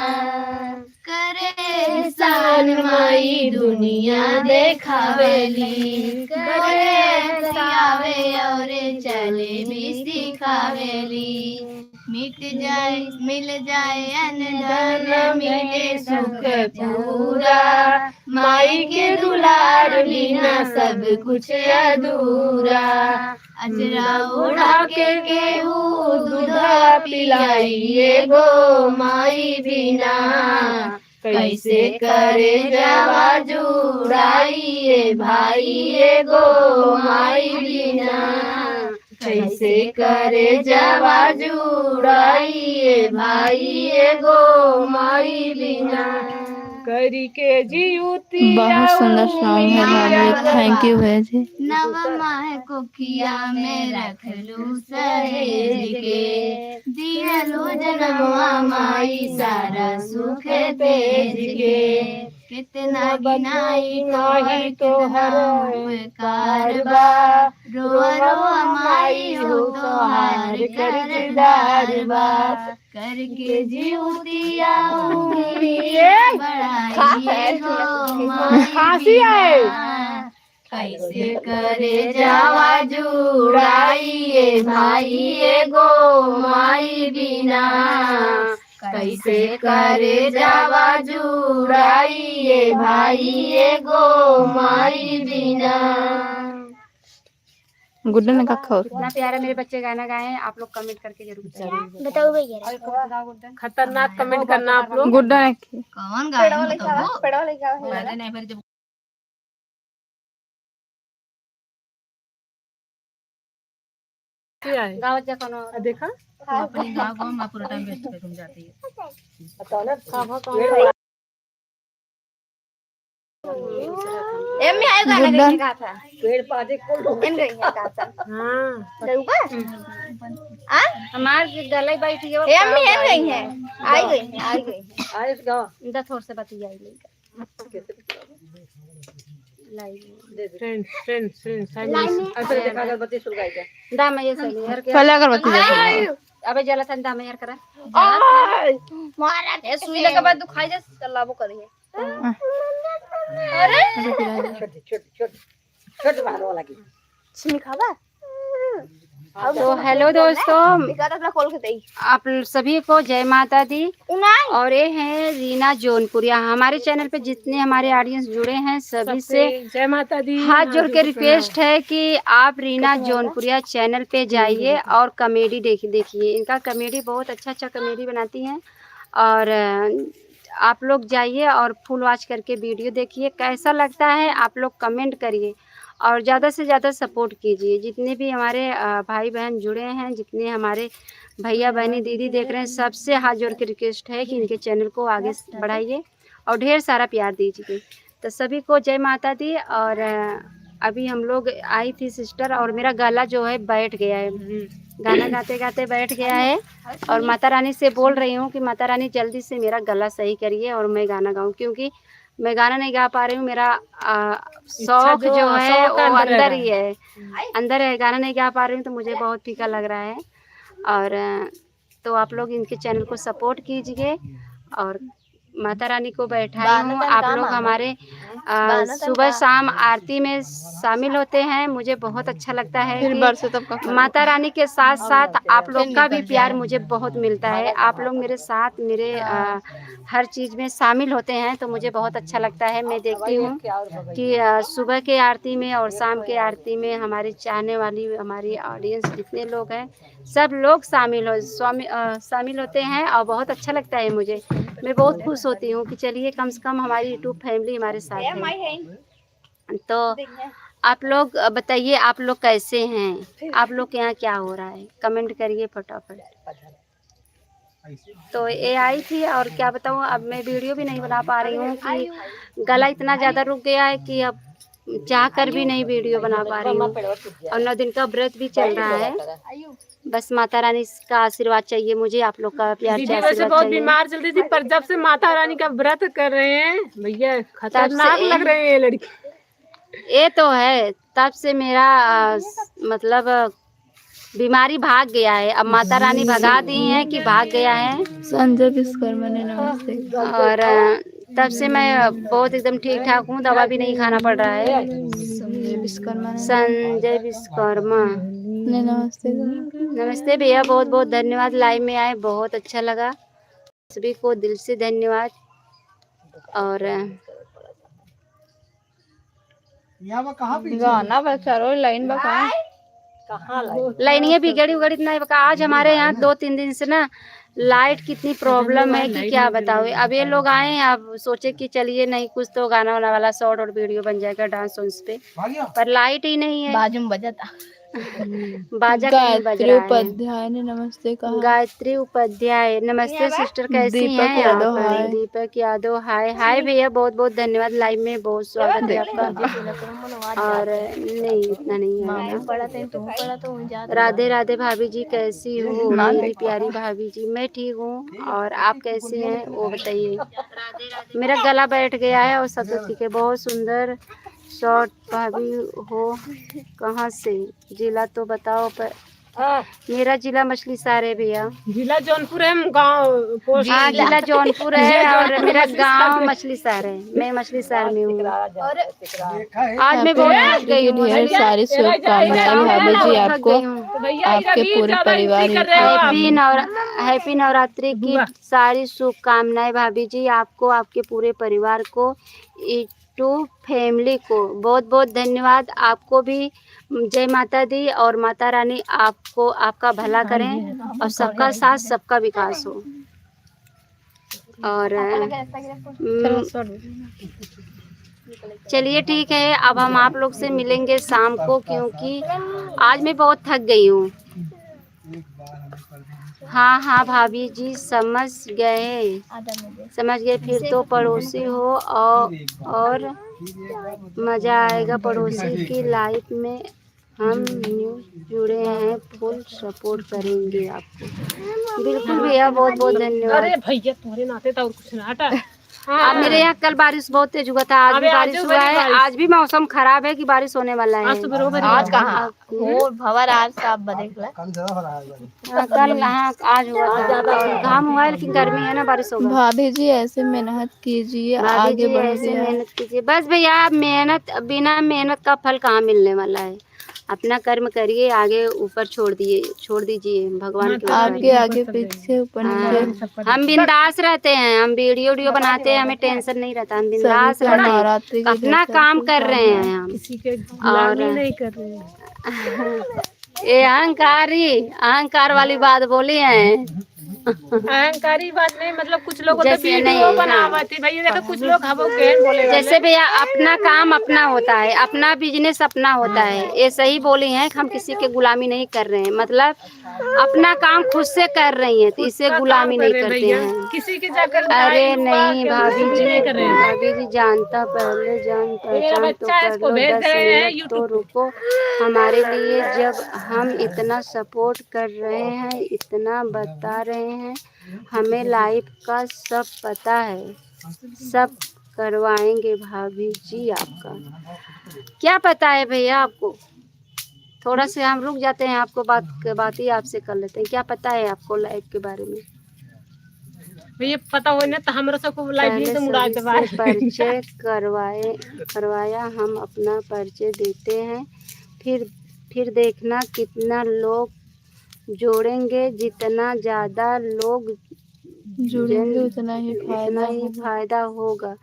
करे एहसान माई दुनिया देखावेली, करे सियावे और चले भी सिखावेली। मिट जाए, मिल जाए अनधन, मिटे सुख पूरा। माई के दुलार बिना सब कुछ अधूरा। अचरा ओढ़ा के केहू दूध पिलाई एगो माई बिना। कैसे करे जावा जुड़ाई ए भाई एगो माई बिना। कैसे करे जावा जुड़ाई ए भाई एगो माई बिना। करी के जियुतिया बहुत सुंदर song है भाभी, thank you भैया जी। नव माह कोखिया में रखलू सहेज के, दिहलू जनमवा माई सारा सुख तेज के। कितना गिनाई तोहर, कितना उपकार बा, रोआ रोआ माई हो तोहार। कर्जदार बा, करके जिउतिया उमिरिया ये बड़ा खा-, ये गो माई खांसी है। बिना। कैसे करे जावा जुड़ाई ये भाई ये गो माई बिना। कैसे करे जावा जुड़ाई ये भाई ये गो माई बिना। गुड्डन का खौर। इतना प्यारा मेरे बच्चे गाना गाए हैं, आप लोग कमेंट करके जरूर बताइए। बताओ भैया। खतरनाक कमेंट करना आप लोग। गुड्डन की। कौन गाए हैं बताओ? पेड़वा लेके आवा, पेड़वा लेके आवा। पहले नहीं, फिर जब क्या है? गाँव जा कोनो। आ, देखा? तू अपने गाँव, गाँव में पूरा टाइम वेस्ट कर तुम जाती है। बताओ ना। खावा कौन? एम्मी आयो गाना गुड्डन। गई है, गाथा। पेड़ पादे को लोग। एम गई है, गाथा। हाँ। गई बा? आ? हमार जो गले बैठी है, वो एम्मी, एम गई है। आई गई है, आई गई है। आयुष गाँव। इंदा थोड़ से बतियाई लेगा। फ्रेंड्स, फ्रेंड्स, फ्रेंड्स, साइड में। ऐसे देखा अगरबत्ती सुलगाई का। दा मैं ये सही हर के। पहले अगरबत्ती जला। अबे जला था, दा मैं यार करा। ओए, मारा ए, सुई लगे बाद दुखाई जा, चल लाबो करिए। अरे। छोटी, छोटी, छोटी, छोटी बाहर वाला की। सुनी खाबा? तो हेलो दोस्तों, एक आध अपना खोल के दे। आप सभी को जय माता दी। उनाई। और ये हैं रीना जौनपुरिया। हमारे चैनल पे जितने हमारे ऑडियंस जुड़े हैं, सभी से सबसे जय माता दी, हाथ जोड़ के रिक्वेस्ट है कि आप रीना जौनपुरिया चैनल पे जाइए और कॉमेडी देख, देखिए। इनका कॉमेडी बहुत अच्छा अच्छा कॉमेडी बनाती हैं। और, अ, आप लोग जाइए और फुल वॉच करके वीडियो देखिए। कैसा लगता है आप लोग कमेंट करिए। और ज़्यादा से ज़्यादा सपोर्ट कीजिए। जितने भी हमारे, अ, भाई बहन जुड़े हैं, जितने हमारे भैया बहनी दीदी देख रहे हैं, सबसे हाथ जोड़ के रिक्वेस्ट है कि इनके चैनल को आगे बढ़ाइए और ढेर सारा प्यार दीजिए। तो सभी को जय माता दी। और, अ, अभी हम लोग आई थी सिस्टर और मेरा गला जो है बैठ गया है, गाना गाते गाते बैठ गया है। और माता रानी से बोल रही हूँ कि माता रानी जल्दी से मेरा गला सही करिए और मैं गाना गाऊँ, क्योंकि मैं गाना नहीं गा पा रही हूँ। मेरा, आ, शौक जो है वो अंदर ही है, अंदर है, गाना नहीं गा पा रही हूँ तो मुझे बहुत फीका लग रहा है। और, अ, तो आप लोग इनके चैनल को सपोर्ट कीजिए और माता रानी को बैठाई हूँ। आप लोग हमारे, अ, सुबह शाम आरती में शामिल होते हैं। मुझे बहुत अच्छा लगता है कि माता रानी के साथ साथ आप लोग का भी प्यार मुझे बहुत मिलता है। आप लोग मेरे साथ, मेरे, अ, हर चीज़ में शामिल होते हैं, तो मुझे बहुत अच्छा लगता है। मैं देखती हूँ कि, अ, सुबह के आरती में और शाम के आरती में हमारे चाहने वाली, हमारी ऑडियंस जितने लोग हैं, सब लोग शामिल हो, स्वामी, अ, शामिल होते हैं और बहुत अच्छा लगता है मुझे। मैं बहुत खुश होती हूँ कि चलिए कम से कम हमारी YouTube फैमिली हमारे साथ है। तो आप लोग, अ, बताइए आप लोग कैसे हैं, आप लोग के यहाँ क्या हो रहा है, कमेंट करिए फटाफट। तो ये आई थी और क्या बताऊँ, अब मैं वीडियो भी नहीं बना पा रही हूँ कि गला इतना ज़्यादा रुक गया है कि अब चाह कर भी नहीं वीडियो बना पा रही हूँ। और नौ दिन का व्रत भी चल रहा है। बस माता रानी का आशीर्वाद चाहिए मुझे, आप लोग का प्यार दीदी चाहिए, वैसे आशीर्वाद बहुत चाहिए। बीमार चल रही थी, पर जब से माता रानी का व्रत कर रहे हैं भैया, खतरनाक लग रहे हैं ये लड़की। ये तो है, तब से मेरा, अ, मतलब, अ, बीमारी भाग गया है। अब माता रानी भगा दी हैं कि भाग गया है। संजय विश्वकर्मा ने नमस्ते। और, अ, तब से मैं बहुत एकदम ठीक ठाक हूँ, दवा भी नहीं खाना पड़ रहा है। संजय विश्वकर्मा ने संजय विश्वकर्मा ने नमस्ते। नमस्ते भैया, बहुत बहुत धन्यवाद, लाइव में आए, बहुत अच्छा लगा। सभी को दिल से धन्यवाद। और यहाँ पर कहाँ पीछे? गाना बजा रो, लाइन बा कहाँ? लाइनिया बिगड़ी उगड़ी नहीं बा का। आज हमारे यहाँ दो तीन दिन से ना लाइट कितनी प्रॉब्लम है कि क्या बताओ। अब ये लोग आए हैं, अब सोचे कि चलिए नहीं कुछ तो गाना वाना वाला शॉर्ट और वीडियो बन जाएगा डांस वांस पे, पर लाइट ही नहीं है। बाजू में बजाता। बाजा कहीं बज गायत्री रहा है। उपाध्याय ने नमस्ते कहा। गायत्री उपाध्याय, नमस्ते सिस्टर, कैसी हैं आप? दीपक यादव, हाय। दीपक यादव, हाय। हाय भैया, बहुत बहुत धन्यवाद, लाइव में बहुत स्वागत है आपका। और नहीं, इतना नहीं है। राधे राधे भाभी जी, कैसी हो मेरी प्यारी भाभी जी? मैं ठीक हूँ, और आप कैसी हैं वो बताइए। मेरा गला बैठ गया है और सब तो ठीक है। बहुत सुंदर शॉर्ट भाभी हो, कहाँ से, जिला तो बताओ। पर हाँ। मेरा जिला मछली शहर है भैया। जिला जौनपुर है, गाँव, पोस्ट। हाँ, जिला जौनपुर है और मेरा गाँव मछली शहर है। मैं मछली शहर में हूँ। आज मैं बहुत थक गई हूँ। ढेर सारी शुभकामनाएं भाभी जी आपको, आपके पूरे परिवार को। हैप्पी नवरा-, हैप्पी नवरात्रि की सारी शुभकामनाएं भाभी जी आपको, आपके पूरे परिवार को। YouTube फैमिली को बहुत बहुत धन्यवाद। आपको भी जय माता दी और माता रानी आपको, आपका भला करें और सबका साथ सबका विकास हो। और, अम, चलिए ठीक है, अब हम आप लोग से मिलेंगे शाम को, क्योंकि आज मैं बहुत थक गई हूँ। हाँ, हाँ, भाभी जी, समझ गए, समझ गए। फिर तो पड़ोसी हो और, और मज़ा आएगा पड़ोसी की लाइफ में। हम न्यू जुड़े हैं, फुल सपोर्ट करेंगे आपको। बिल्कुल भैया, बहुत बहुत धन्यवाद। अरे भैया, तुम्हारे नाते तो और कुछ ना हटा। हाँ। अब मेरे यहाँ कल बारिश बहुत तेज हुआ था, आज भी बारिश हुआ है, आज भी मौसम खराब है कि बारिश होने वाला है। आज तो फिर वो आज कहाँ? हम्म। ओ, भंवर आज साफ बा, देख ला। हाँ, कल, हाँ, आज हुआ था। घाम हुआ है, लेकिन गर्मी है ना, बारिश होगा। भाभी जी, ऐसे मेहनत कीजिए, भाभी आगे जी, बढ़िए। ऐसे मेहनत कीजिए। बस भैया, आप मेहनत, बिना मेहनत का फल कहाँ मिलने वाला है? अपना कर्म करिए, आगे ऊपर छोड़ दिए, छोड़ दीजिए भगवान के ऊपर। आपके आगे पीछे, ऊपर नीचे। हाँ, हम बिंदास रहते हैं, हम वीडियो, वीडियो बनाते हैं, हमें टेंशन नहीं रहता, हम बिंदास रहते हैं। अपना काम कर रहे हैं हम। किसी के गुलामी नहीं कर रहे हैं। ये अहंकारी, अहंकार वाली बात बोली है। अहंकारी बात नहीं, मतलब कुछ लोग तो जैसे वीडियो नहीं, हाँ। बनावत है, भैया देखो कुछ लोग हम केहन बोले वाले। जैसे भैया अपना काम अपना होता है, अपना बिजनेस अपना होता है, ये सही बोली हैं कि हम किसी के गुलामी नहीं कर रहे हैं, मतलब अपना काम खुद से कर रही हैं, तो इसे गुलामी नहीं करते हैं। किसी के जाकर अरे नहीं भाभी जी, भाभी जी जानता पहले जान पहचान तो कर लो, दस मिनट तो रुको हमारे लिए, जब हम इतना सपोर्ट कर रहे हैं, इतना बता रहे हैं, हमें लाइफ का सब पता है, सब करवाएंगे भाभी जी आपका। क्या पता है भैया आपको? थोड़ा से हम रुक जाते हैं, आपको बात, बात ही आपसे कर लेते हैं। क्या पता है आपको लाइफ के बारे में? भैया पता हो ना तो हमरा सबको लाइफ ही से मुड़ा देबा। परिचय करवाए, करवाया, हम अपना परिचय देते हैं, फिर, फिर देखना कितना लोग जोड़ेंगे, जितना ज्यादा लोग जुड़ेंगे, उतना ही फायदा होगा।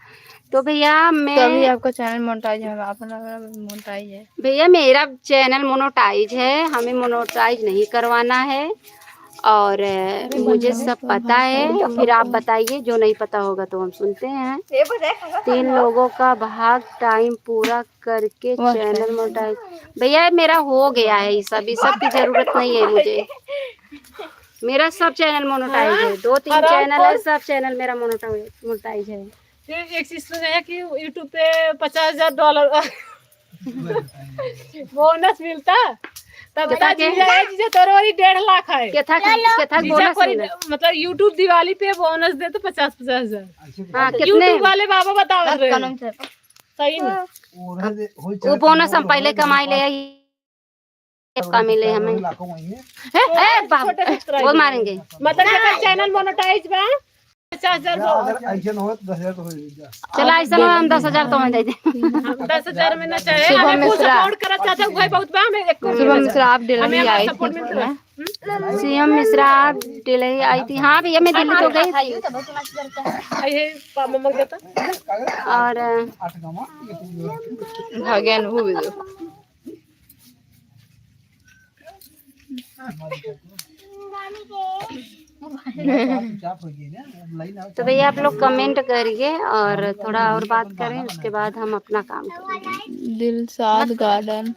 तो भैया मैं तभी आपका चैनल मोनेटाइज है, अपना मोनेटाइज है। भैया मेरा चैनल मोनेटाइज है, हमें मोनेटाइज नहीं करवाना है और मुझे सब पता है। फिर आप बताइए, जो नहीं पता होगा तो हम सुनते हैं। तीन लोगों का भाग टाइम पूरा करके चैनल मोनेटाइज। भैया मेरा हो गया है ये सब, ये सब की जरूरत नहीं है मुझे। मेरा सब चैनल मोनेटाइज है, दो तीन चैनल है, सब चैनल मेरा मोनेटाइज, मोनेटाइज है। फिर एक चीज सुने हैं कि YouTube पे पचास हजार डॉलर बोनस मिलता, तब कितना के? जीजा, ए जीजा, तोर वही डेढ़ लाख है। केथा के, केथा के जीजा बोनस मिले? मतलब YouTube दिवाली पे बोनस दे तो पचास पचास हजार। हाँ, कितने? YouTube वाले बाबा बतावत रहे। सही में। वो बोनस हम पहले कमाई ले आई। का मिले हमें। ए, ए, बाप, छोटे subscriber। वो मारेंगे। मतलब जेकर चैनल मोनेटाइज बा, पचास हजार बा। अगर ऐसे न हो, दस हजार तो हो जाएगा। चला, ऐसे ना, हम दस हजार तो हम दे दे। हम दस हजार में ना चाहे, शुभम हमें कुछ मिश्रा। सपोर्ट करत चाहते हैं, भाई बहुत बा, हमें एक शुभम मिश्रा, आप डेली हमें आई सपोर्ट थी मिलता है। ना? सीएम मिश्रा, आप डेली आई थी। हाँ भैया, मैं दिल्ली तो गई थी। ये पापा मग देता। और भाग्यानुभव दो। तो भैया, आप लोग कमेंट करिए और थोड़ा और बात करें, उसके बाद हम अपना काम करेंगे। दिलशाद गार्डन।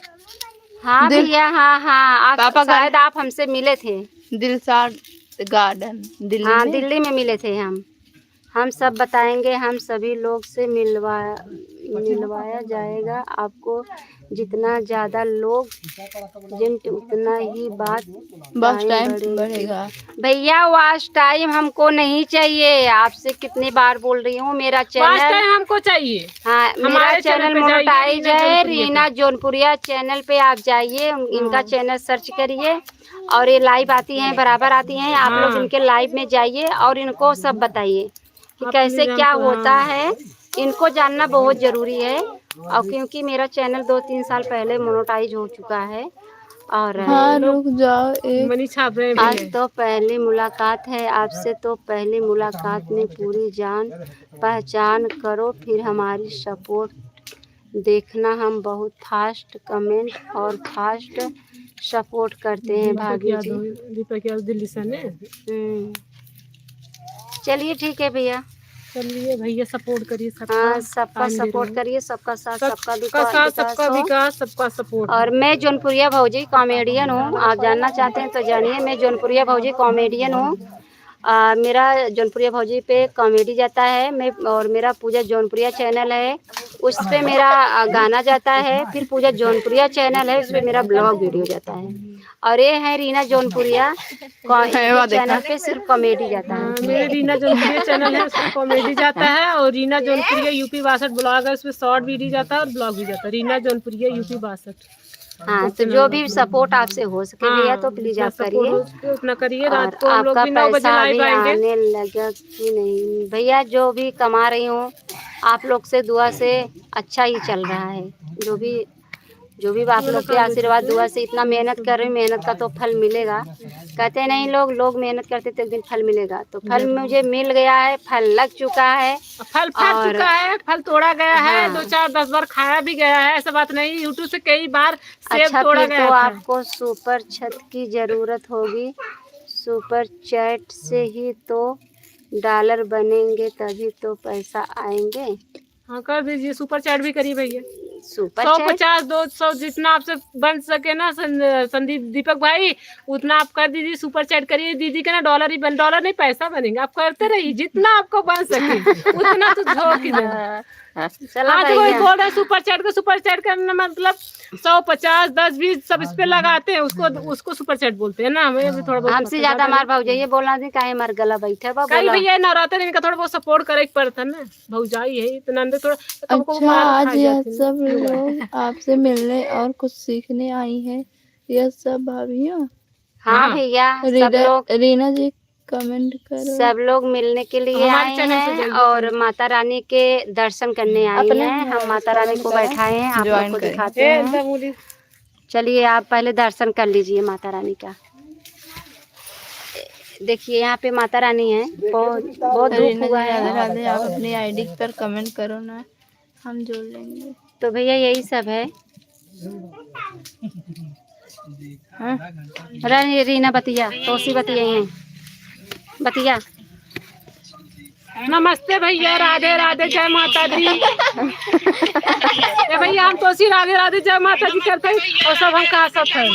हाँ दिल- भैया, हाँ, हाँ, आप पापा शायद आप हमसे मिले थे। दिलशाद गार्डन, दिल्ली हाँ, में? दिल्ली में मिले थे हम। हम सब बताएंगे, हम सभी लोग से मिलवा, मिलवाया जाएगा आपको। जितना ज्यादा लोग जुड़ेंगे उतना ही बात watch time time बढ़ेगा। बढ़ेगा। भैया, watch time हमको नहीं चाहिए, आपसे कितनी बार बोल रही हूँ। मेरा watch channel time हमको चाहिए। हाँ, मेरा हमारे channel channel पे जाइए, monetize रीना है, जौनपुरिया रीना पे। जौनपुरिया channel पे आप जाइए, उन-, इनका हाँ। Channel search करिए और ये live आती हैं, बराबर आती हैं। आप लोग हाँ। इनके live में जाइए और इनको सब बताइए कि आप कैसे क्या होता है। इनको जानना बहुत जरूरी है। और क्योंकि मेरा channel दो तीन साल पहले monetize हो चुका है और हाँ, रुक जाओ, एक मनी छाप रहे हैं आज भैया। तो पहली मुलाकात है आपसे, तो पहली मुलाकात में पूरी जान पहचान करो, फिर हमारी support देखना। हम बहुत fast comment और fast support करते हैं दीपक भाभी जी। यादव, दीपक यादव दिल्ली से ने। हम्म। चलिए, ठीक है भैया। चलिए भैया, support करिए सबका। हाँ, सबका support करिए, सबका साथ, सब-, सबका सबका विका-, साथ, विकास सबका हो। विकास, सबका support। और मैं जौनपुरिया भौजी comedian हूँ, आप जानना चाहते हैं तो जानिए, मैं जौनपुरिया भौजी comedian हूँ। आ, मेरा जौनपुरिया भौजी पे comedy जाता है, मैं, और मेरा पूजा जौनपुरिया channel है, उस पे मेरा, आ, गाना जाता है, फिर पूजा जौनपुरिया channel है, उस पे मेरा vlog video जाता है। और ये है रीना जौनपुरिया, को-, है, वाह, देखा। Channel पे सिर्फ comedy जाता है। हाँ, मेरे रीना जौनपुरिया channel है, उस पे comedy जाता है, और रीना जौनपुरिया U P बासठ vlog है, उस पे short video जाता है और vlog भी जाता है। रीना जौनपुरिया U P बासठ। हाँ, तो जो भी support आपसे हो सके भैया, तो please आप करिए। हाँ, जितना support हो सके उतना करिए। और रात को हम लोग आपका भी नौ बजे पैसा live भी आएंगे। आने लगा कि नहीं? भैया, जो भी कमा रही हूँ, आप लोग से दुआ से अच्छा ही चल रहा है। जो भी, जो भी आप लोग के आशीर्वाद, दुआ से इतना मेहनत कर रही हूँ, मेहनत का तो फल मिलेगा। कहते नहीं लोग, लोग मेहनत करते तो एक दिन फल मिलेगा। तो फल जरूर। मुझे मिल गया है, फल लग चुका है। फल फट और चुका है, फल तोड़ा गया है, हाँ। दो चार दस बार खाया भी गया है, ऐसा बात नहीं। YouTube से कई बार सेब अच्छा, तोड़ा फिर गया तो था। आपको super chat की जरूरत होगी, super chat से ही तो dollar बनेंगे, तभी तो पैसा आएंगे। हाँ, कर दीजिए, super chat भी करिए भैया। Super सौ chat? पचास, दो सौ, जितना आपसे बन सके ना, सं-, संदीप, दीपक भाई, उतना आप कर दीजिए, super chat करिए। दीदी के ना dollar ही बन, dollar नहीं, पैसा बनेंगे। आप करते रहिए, जितना आपको बन सके, उतना तो झोंक ही देना। चला आज कोई भैया। बोल रहा है super chat को, super chat करना मतलब सौ, पचास, दस, बीस सब इस पे लगाते हैं, उसको, उसको super chat बोलते हैं ना। हमें भी थोड़ा बहुत हमसे पता ज्यादा चला। हमार भौजाइये बोला दी, काहे हमार गला बैठे बा, कई बोला। भैया नवरात्र इनका थोड़ा बहुत support करे के पड़ता ना, भौजाई है इतना अंदर थोड़ा, तो हमको अच्छा, मार आज खा यह जाते हैं। सब लोग आपसे मिलने और कुछ सीखने आई हैं, यह सब भाभियाँ? हाँ हाँ। भैया, सब रीना, लोग रीना जी comment करो। सब लोग मिलने के लिए हमारे आए channel से हैं जुड़िए। और माता रानी के दर्शन करने आए अपने हैं। हम माता रानी को बैठाए हैं, आप लोग को दिखाते हैं। चलिए, आप पहले दर्शन कर लीजिए माता रानी का। देखिए, यहाँ पे माता रानी है, बहुत, बहुत धूप हुआ है। राधे राधे, आप अपनी ID पर comment करो ना। हम जोड़ लेंगे। तो भैया यही सब है। हाँ? रानी रीना बतिया, तोसी बतिया हैं। बतिया। नमस्ते भैया, राधे राधे, जय माता दी। ए भैया, हम तोसी राधे राधे, जय माता दी करते हैं और सब हम कहा सब है।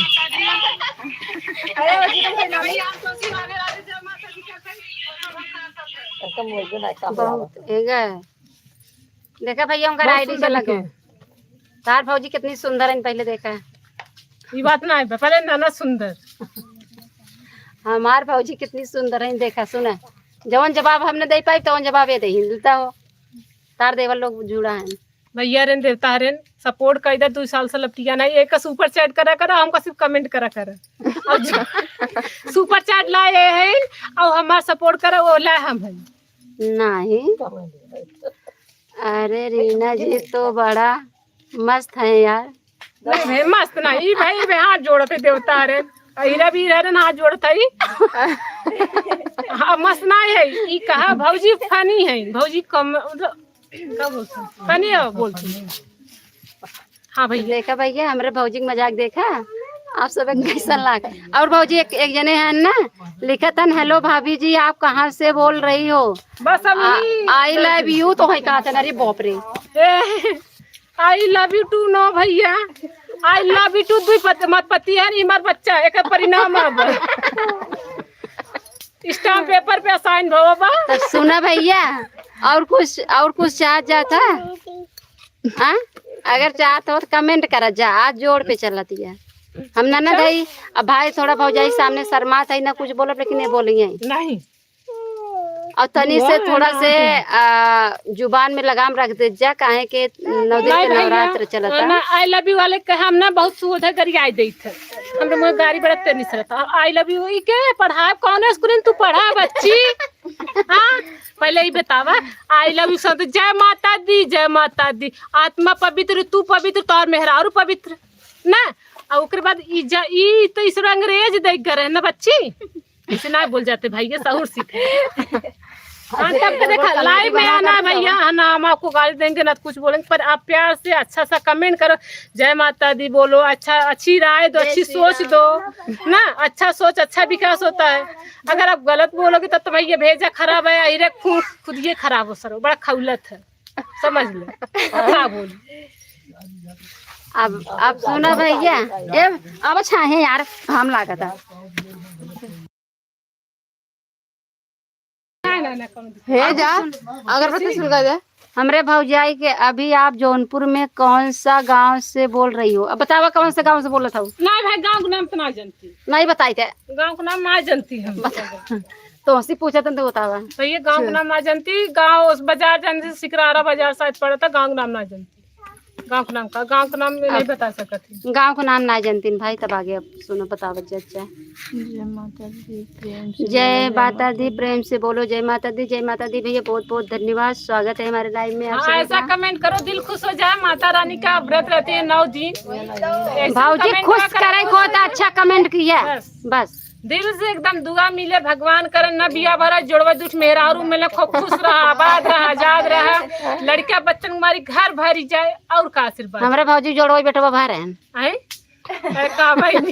बहुत, एगा। देखा भैया, उनका बहुत ID सुंदर चला गया। तार भौजी कितनी सुंदर है, पहले देखा। ये बात ना है, पहले ना, ना सुंदर। हमार भौजी कितनी सुंदर है, देखा, सुना। जवन जवाब हम न दे पाई, तवन जवाब ये दे, हिंदुता हो। तार देवर लोग जुड़ा है। भैया रेन, देवता रेन, support कर दे, दो साल से लपटिया नहीं, एक का super chat करा करा, हमका सिर्फ comment करा करा। और जो super chat लाए हैं, और हमार support करा, वो लाए हम हैं। नहीं। अरे रीना जी तो बड़ा मस्त है यार। नहीं भाई, मस्त नहीं भाई, भाई हाथ जोड़त है देवता रे, अहिरा भी रहे ना, हाथ जोड़त है। हाँ, मस्त नहीं है, ई कहा भौजी funny है, भौजी कम, मतलब, का बोलते हैं? Funny है, बोलते हैं। हाँ भैया। देखा भैया, हमरे भौजी के मजाक देखा, आप सब एक कैसन लाग। और भौजी एक, एक जने हैं ना, लिखत हन, "Hello भाभी जी, आप कहाँ से बोल रही हो?" बस हम आ, यही I love you, तो है कहा था ना, अरे बाप रे। ए, I love you too, no भैया, I love you too, दुई पत-, मत पति है, ई हमार बच्चा, एक परिणाम अब। Stamp paper पे sign भवा बा। तो सुना भैया, और कुछ, और कुछ चाह जाता? हाँ, अगर चाहत हो तो comment करत जा, आज जोड़ पे चलत है। हम ननद अच्छा। हई, अब भाई थोड़ा भौजाई सामने शर्मात है, ना कुछ बोलब, लेकिन ये बोली है। नहीं। और तनी से वाह, थोड़ा ना से, है। आ, जुबान में लगाम रख दे जा, काहे के नौ दिन नहीं के भैया, नवरात्र चलता। ना, I love you वाले के हम ना बहुत सोझा गरियाई देत है। हमरे मुँह गारी बड़ा तेज निकलता। अब I love you ई के पढ़ाए, कौन स्कूल में तू पढ़ा बच्ची? हाँ, पहले ही बतावा। I love you सब जय माता दी, जय माता दी। आत्मा पवित्र, तू पवित्र, तोहर मेहरारू पवित्र, ना? और ओकरे बाद ई जा, ई तो इस अंग्रेज देख गए रहे ना बच्ची। ऐसे ना बोल जाते भाई, ये सहूर सीखे। हाँ, तब के देखा, live में आना है भैया, है ना, हम आपको गाली देंगे ना तो कुछ बोलेंगे, पर आप प्यार से अच्छा सा comment करो, जय माता दी बोलो, अच्छा, अच्छी राय दो, अच्छी सोच दो ना, अच्छा सोच, अच्छा विकास होता है। अगर आप गलत बोलोगे तब तो भाई ये भेजा खराब है, अहिरे खुद, खुद ये खराब हो सरो, बड़ा खौलत है। समझ ले। का बोली? अब, अब सुना भैया, ए, अब अच्छा है यार, हम लागत है। ना, ना, ना, कौन? हे अब जा, सुन। अगरबत्ती सुलगा दे। हमरे भौजाई के, अभी आप जौनपुर में कौन सा गांव से बोल रही हो? अब बतावा कौन से गांव से बोलत हो? नहीं भाई, गांव के नाम तो ना जानती। नहीं बताई थे। गांव के नाम ना जानती हम। बता। तो हंसी पूछा तन तो बतावा। भैया गांव के अच्छा। नाम ना जानती, गांव उस बाजार जाने से सिकरारा बाजार शायद पड़ता, गांव के नाम ना जानती। गांव के नाम का, गांव के नाम में नहीं अब बता सकत ही। गांव के नाम ना जानतीन भाई, तब आगे अब सुनो, बतावत जा, अच्छा। जय माता दी, प्रेम से जय बोलो, जय माता माता दी, दी। प्रेम से बोलो, जय माता दी, जय माता दी। भैया बहुत बहुत धन्यवाद, स्वागत है हमारे live में आप हाँ, सभी ऐसा का। Comment करो, दिल खुश हो जाए। माता रानी का व्रत रहती है नौ दिन। ऐसे भाऊजी comment खुश करा करे करो, को तो अच्छा comment किया। बस। बस। दिल से एकदम दुआ मिले, भगवान करन ना बिया भरा, जोड़वा दुख मेहरारू मिले, खूब खुश रहा, आबाद रहा, आजाद रहा, लड़का बच्चन मारी घर भरी जाए, और का आशीर्वाद? हमरा भौजी जोड़वा बेटवा भरे हैं। आए? अरे का बहिनी?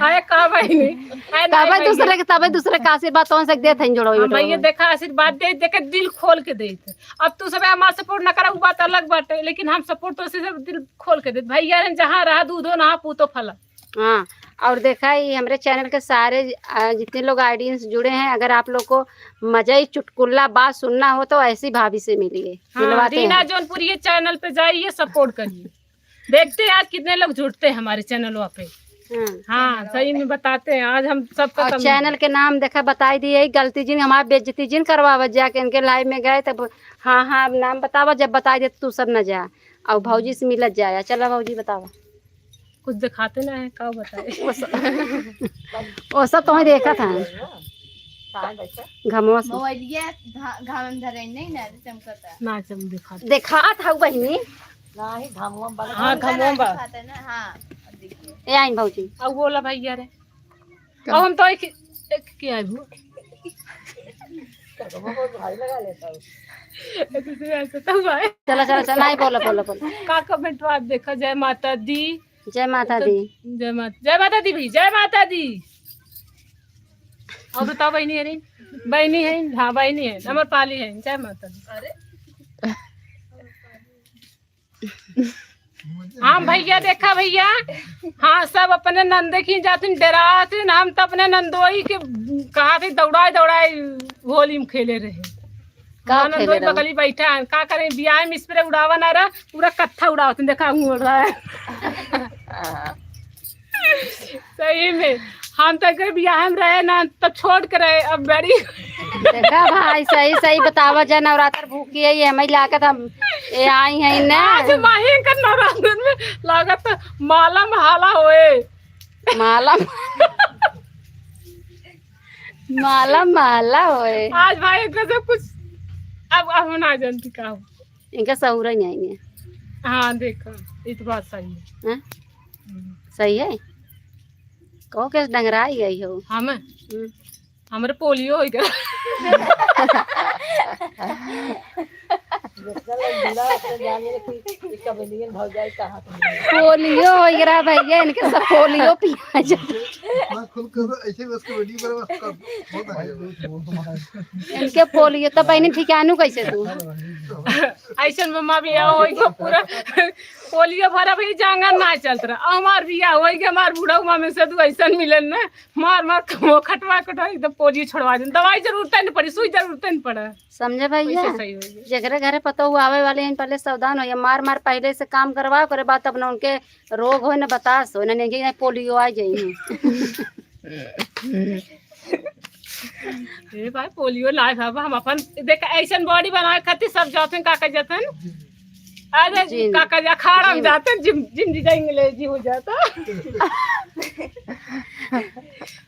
अरे का बहिनी? अरे नहीं तबे बहिनी। दूसरे के, तबे दूसरे का आशीर्वाद तो से देत हैं जोड़वा हम बेटवा भैया में। देखा आशीर्वाद दे, दे के दिल खोल के देत। अब तू सब हमार support ना करा, उ बात अलग बाटे, लेकिन हम support तो से सब दिल खोल के देत। भैया रे जहाँ रहा दूधो नहा पूतो फला। हाँ, और देखा, ये हमरे channel के सारे, आ, जितने लोग audience जुड़े हैं, अगर आप लोग को मजा ही चुटकुला बात सुनना हो तो ऐसी भाभी से मिलिए, हाँ, मिलवाते रीना हैं। जौनपुर, ये channel पे जाइए, support करिए। देखते हैं आज कितने लोग जुड़ते हैं हमारे channel पे। हाँ। हाँ, सही में बताते हैं, आज हम सबका और कम channel के नाम देखा, बताई दिए, गलती जिन हमार बेइज्जती जिन करवावत जाके इनके live में गए तब, हाँ, हाँ, अब नाम बतावा, जब बताई दे तू सब न जा, और भौजी से मिलत जाया। चला भौजी बतावा। कुछ दिखाते ना है, का बताए? वो सब, वो सब तो मैं देखा था। कहाँ बैठा? घमवा से। मोबाइलिया घा-, घाम धरे नहीं ना, चमकता। ना चम दिखाते। देखात हऊ बहिनी। नाही, घमवा में बा। हाँ, घमवा में बा। दिखाते ना, हाँ, अब देखिए। ए आइन भौजी। अब बोला भैया रे। का? अब हम तो एक, एक के आए हो। एक दूसरे ऐसे तो भाई। चला, चला, चला, नहीं, बोला, बोला, बोला। का comment बात देखा, जय माता दी। जय माता तो दी। जय माता, जय माता दी भाई, जय माता दी। और बताओ बहिनी है नहीं? बहिनी है, हाँ बहिनी है, नंबर पाली है, जय माता दी। अरे। हाँ भैया, देखा भैया, हाँ, सब अपने नंदे की जातिन डरातिन, हम तो अपने नंदोई के कहा थे दौड़ाए दौड़ाए होली में खेले रहे। का हाँ, खेले नंदोई रहो? बगली बैठा है, का करें, बियाह में spray उड़ावा ना रहा, पूरा कत्था उड़ावत, देखा, ऊँ उड़ रहा है। सही में, हम तो एकर बियाह में रहे ना, तब छोड़ के रहे, अब बड़ी। देखा भाई, सही, सही बतावा जा, नवरात्र भूखी है, ये हमें लागत हम, ये आई हैं ना। आज माही का नवरात्र में लागत माला माला होए। माला, माला माला होए। आज भाई एकर से कुछ, अब, अब हम ना जानती का हो। इनका सहूरा ही नहीं है। हाँ, देखो, ये तो बात सही है। हैं? हम्म। सही है? कहो के डंगराई गई हो। हम? हम्म। हमरे पोलियो हो गया। पोलियो हो गया भैया, इनके सब पोलियो पिया जा। इतना खुल कर ऐसे बस के वीडियो पर बस कर, बहुत आगे। इनके पोलियो तो बहनी ठिकानू कैसे तू? ऐसन मम्मा भी आओ, इनको पूरा पोलियो भरा भी जांगर ना चलत रहा। हमार बियाह होई के हमार बूढ़ा मामे से तू ऐसन मिलन ना, मार मार कमो खटवा खटवा एकदम पोलियो छोड़वा देन। दवाई जरूरत नहीं पड़ी, सुई जरूरत नहीं पड़ा। समझे भैया? वैसे सही होई। जेकरे घरे तो आवे वाले हैं, पहले सावधान हो, ये मार मार पहले से काम करवाओ, ओकरे बाद तब न उनके रोग होए, न बतास होए, न नेंगे, न पोलियो आ जाई। ए भाई, पोलियो लाए बाबा, हम अपन देख ऐसन बॉडी बनाए खातिर सब जाते हैं, का कह जाते हैं? अरे जी, जिम। का कह जा, अखाड़ा में जिम। जाते हैं, जिम, जिम जी का अंग्रेजी हो जाता।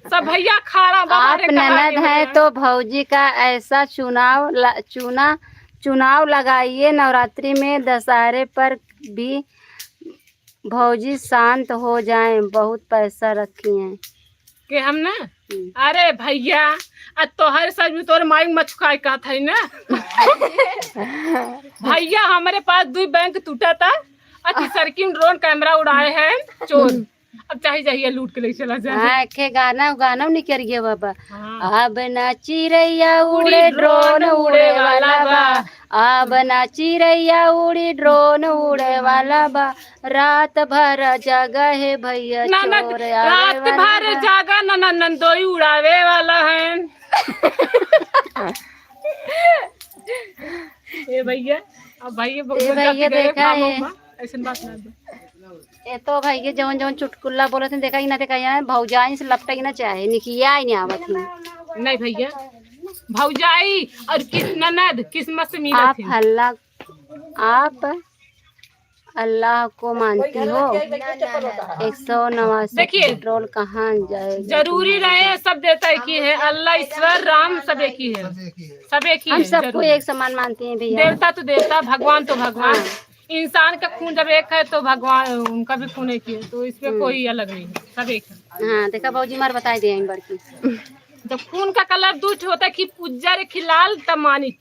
सब भैया अखाड़ा बाबा आप रे, कहाँ ननद के हैं भैया? तो भौजी का ऐसा चुनाव ल-, चुना, चुनाव लगाइए नवरात्रि में, दशहरे पर भी भौजी शांत हो जाएं, बहुत पैसा रखी हैं। के हम ना? हम्म। अरे भैया, आ तोहरे सच में तोरे माई मछुकाई कहत है ना। भैया, हमारे पास दुई बैंक टूटा था, आ तीसरकी में ड्रोन कैमरा उड़ाए हैं चोर। अब चाहे जाइए लूट के ले चला जाए। हाँ, के गाना, गाना निकल गया बाबा। हाँ। अब ना चिड़ैया उड़े, उड़ी ड्रोन ड्रोन उड़े उड़े वाला वाला बा। बा। अब ना चिड़ैया उड़ी, ड्रोन उड़े वाला बा। रात भर जागा है भैया, ना, ना, चोर आवे रात वाला भर बा। जागा, ना, ना, नंदोई उड़ावे वाला है। ए भैया, अब भैया ए भैया, देखा है। ऐसन बात ना दे। ए तो भैया, जवन जवन चुटकुल्ला बोलत हैं, देखा ही ना, देखा ही ना, भौजाइन से लपटे ही ना चाहे, निकिया ही नहीं आवत है। नहीं भैया, भौजाई और किस ननद किस्मत से मिलत आप है। हल्ला, आप अल्लाह को मानती हो? एक सौ नवासी देखिए, पेट्रोल कहाँ जाएगा? जरूरी रहे, सब देता है कि है, अल्लाह, ईश्वर, राम सब एक ही है, सब एक ही हम है, सबको जरूरी। एक समान मानते हैं भैया। देवता तो देवता, भगवान तो भगवान। हाँ। इंसान का खून जब एक है तो भगवान, उनका भी खून एक ही है, तो इसमें हम्म। कोई अलग नहीं है, सब एक है। हाँ, देखा भौजी मार बताई दे हैं बड़की। जब खून का कलर दू ठे होता है कि उज्जर कि लाल, तब मानित